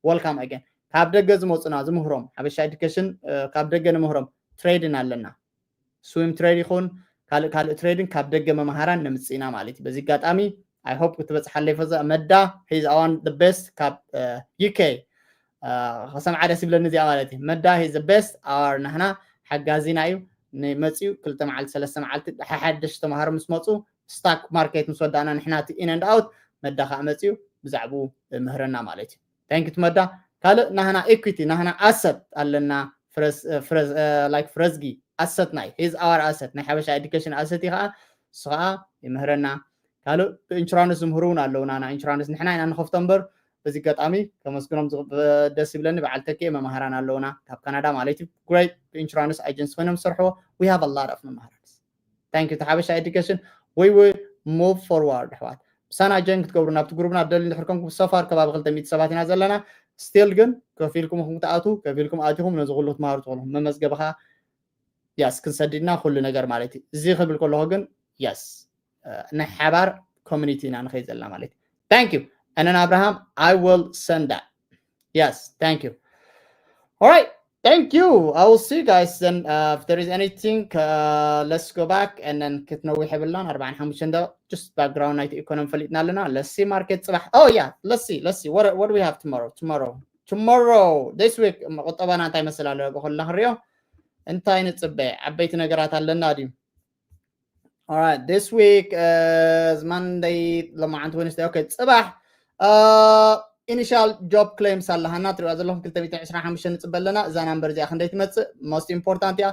ወልካም ኣገን። ካብ ደገ ዝመፁና ዝምህሮም ሓበሻ ኤዱኬሽን፣ ካብ ደገ ንምህሮም ትሬድን ኣለና። ስዊም ትሬድ ይኹን ካልእ ካልእ ትሬድን ካብ ደገ መምሃራን ነምፅእ ኢና ማለት እዩ። በዚ ኣጋጣሚ I hope ክትበፅሓለይ ፈዛ። መዳ፣ he's our the best ካብ UK። ከሰምዓ ደስ ይብለኒ እዚኣ ማለት እዩ። መዳ፣ he's the best our ናህና ሓጋዚና እዩ። ንመፅኡ ክልተ መዓልቲ ሰለስተ መዓልቲ ሓሓደሽ ተምሃሮ ምስ መፁ ስታክ ማርኬት ምስ ወዳእና ንሕና እቲ in and out መዳ ከዓ መፅኡ ብዛዕባኡ ምህረና ማለት እዩ። Thank you to መዳ። ካልእ ናህና ኢኩዊቲ፣ ናህና ኣሰት ኣለና። ፍረዝ like ፍረዝጊ ኣሰት ናይ፣ he's our ኣሰት ናይ ሓበሻ ኤዱኬሽን ኣሰት እዩ ከዓ፣ እሱ ከዓ ይምህረና። ካልእ ብኢንሹራንስ ዝምህሩ እውን ኣለውና። ናይ ኢንሹራንስ ንሕና ኢና ንኸፍቶ እምበር፣ በዚ ኣጋጣሚ ከመስግኖም ደስ ይብለኒ። በዓል ተኪኤ መማህራን ኣለውና ካብ ካናዳ ማለት እዩ። ግሬት ብኢንሹራንስ ኣጀንሲ ኮይኖም ዝሰርሕዎ። We have a lot of መማህራን። Thank you to ሓበሻ ኤዱኬሽን። We will move forward ኣሕዋት። ምሳና ጆይን ክትገብሩ ናብቲ ግሩብና ደሊ እንድሕር ኮንኩም፣ so far ከባቢ ክልተ ሚእቲ ሰባት ኢና ዘለና። ስቲል ግን ከፊልኩም ኢኹም ክትኣትዉ፣ ከፊልኩም ኣቲኹም ነዚ ኩሉ ክትመሃሩ ትኽእሉ። መመዝገቢ ኸዓ ያስ ክንሰድድና ኩሉ ነገር ማለት እዩ። እዚ ክብል ከለኹ ግን ያስ ናይ ሓባር ኮሚኒቲ ኢና ንኸይድ ዘለና ማለት እዩ። Thank you። And then Abraham, I will send that. Yes, thank you. All right. Thank you. I will see you guys then. Uh, if there is anything, uh, let's go back and then ክትነዊሕ የብልናን ኣርባዓን ሓሙሽተን ደቂቕ just background ናይቲ ኢኮኖሚ ፈሊጥና ኣለና። Let's see ማርኬት ፅባሕ። Oh yeah, let's see, let's see. What, what do we have tomorrow? Tomorrow, tomorrow, this week ቁጠባና እንታይ ይመስል ኣሎ? ብኩልና ክንሪኦ እንታይ ንፅበ? ዓበይቲ ነገራት ኣለና ድዩ? All right, this week is Monday፣ ሎማዓንቲ Wednesday። Okay, ፅባሕ ኢኒሻል ጆብ ክሌምስ ኣለሃና ትሪዋ ዘለኹም ክልተ ሚእቲ ዕስራን ሓሙሽተን ንፅበ ኣለና። እዛ ናምበር እዚኣ ክንደይ ትመፅእ? Most important እያ።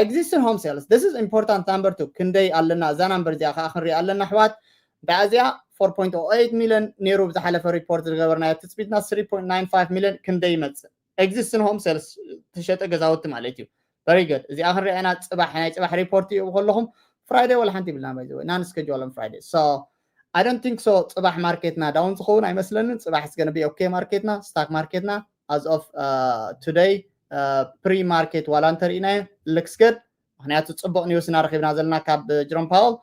Existing home sales, this is important number two። ክንደይ ኣለና? እዛ ናምበር እዚኣ ከዓ ክንሪኣ ኣለና ኣሕዋት። እንዳ እዚኣ four point oh eight ሚልዮን ነይሩ ብዝሓለፈ ሪፖርት ዝገበርናዮ ትፅቢትና three point nine five ሚልዮን ክንደይ ይመፅእ? Existing home sales፣ ተሸጠ ገዛውቲ ማለት እዩ። Very good። እዚኣ ክንሪኣ ኢና። ፅባሕ ናይ ፅባሕ ሪፖርት ይህቡ ከለኹም ፍራይደይ ወላ ሓንቲ ይብልና ባይ ዘወይ ናን ስኬጁል ን ፍራይደይ። So I don't think so ፅባሕ ማርኬትና ዳውን ዝኸውን ኣይመስለንን። ፅባሕ is gonna be okay ማርኬትና፣ ስታክ ማርኬትና as of today pre market ዋላ እንተርኢናዮ looks good። ምክንያቱ ፅቡቅ ኒውስ ኢና ረኪብና ዘለና ካብ ጀሮም ፓወል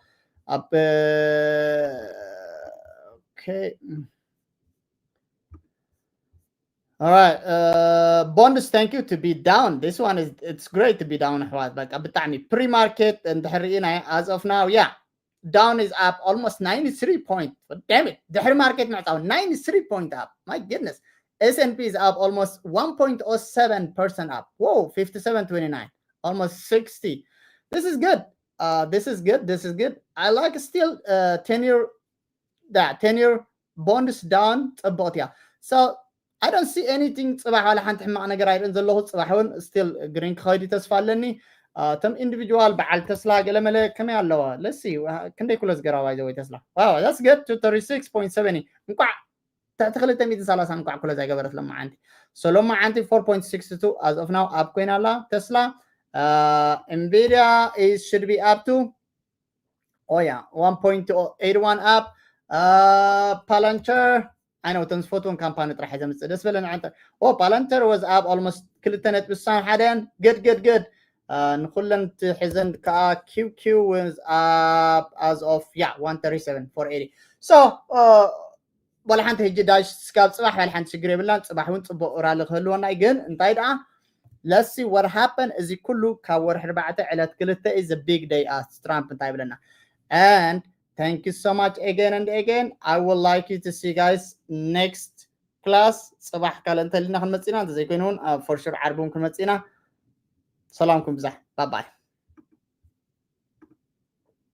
ኣብ okay. All right. Uh, bonds, thank you to be down. This one is it's great to be down. ኣሕዋት በቃ ብጣዕሚ pre market እንድሕር ርኢና as of now, yeah, down is up almost ninety-three point. Damn it. ድሕሪ ማርኬት ምዕፃው ninety-three point up. My goodness. S and P is up almost one point oh seven percent up. Whoa, fifty-seven twenty-nine. Almost sixty. This is good. Uh, this is good. This is good. I like still uh, ten year, yeah, ten year bonds down. ፅብቕቲ እያ። So I don't see anything. ፅባሕ ዋላ ሓንቲ ሕማቕ ነገር ኣይርእን ዘለኹ። ፅባሕ እውን still green ክኸይድ ተስፋ ኣለኒ። እቶም ኢንዲቪጁዋል በዓል ተስላ ገለመለ ከመይ ኣለዋ? Let's see ክንደይ ኩሎ ዝገራ ባይ ዘወይ ተስላ። Wow, that's good. Two thirty-six point seven. እንቋዕ ትሕቲ ክልተ ሚእትን ሰላሳን እንቋዕ ኩሎ ዘይገበረት ሎማዓንቲ። So ሎማዓንቲ four point six two as of now up ኮይና ኣላ ተስላ። Nvidia is should be up to, oh yeah, one point eight one up. Palantir, I know እቶም ዝፈትዎም ካምፓኒ ጥራሕ ዘምፅእ ደስ በለኒ። ዓንተ oh, Palantir was up almost ክልተ ነጥቢ ስሳን ሓደን። Good, good, good. ንኩለን ትሕዘን ከዓ QQ was up as of, yeah, one thirty-seven four eighty. So ዋላ ሓንቲ ሕጂ ዳሽ ስካብ ፅባሕ ዋላ ሓንቲ ሽግር የብላን። ፅባሕ እውን ፅቡቅ ራሊ ክህልወና እዩ። ግን እንታይ ደኣ let's see what happen። እዚ ኩሉ ካብ ወርሒ ኣርባዕተ ዕለት ክልተ is a big day as ትራምፕ እንታይ ይብለና። And thank you so much again and again. I would like you to see guys next class. ፅባሕ ካልእ እንተልና ክንመፅና እንተዘይኮይኑ እውን for sure ዓርቢ እውን ክንመፅና። ሰላምኩም ብዛሕ። Bye bye.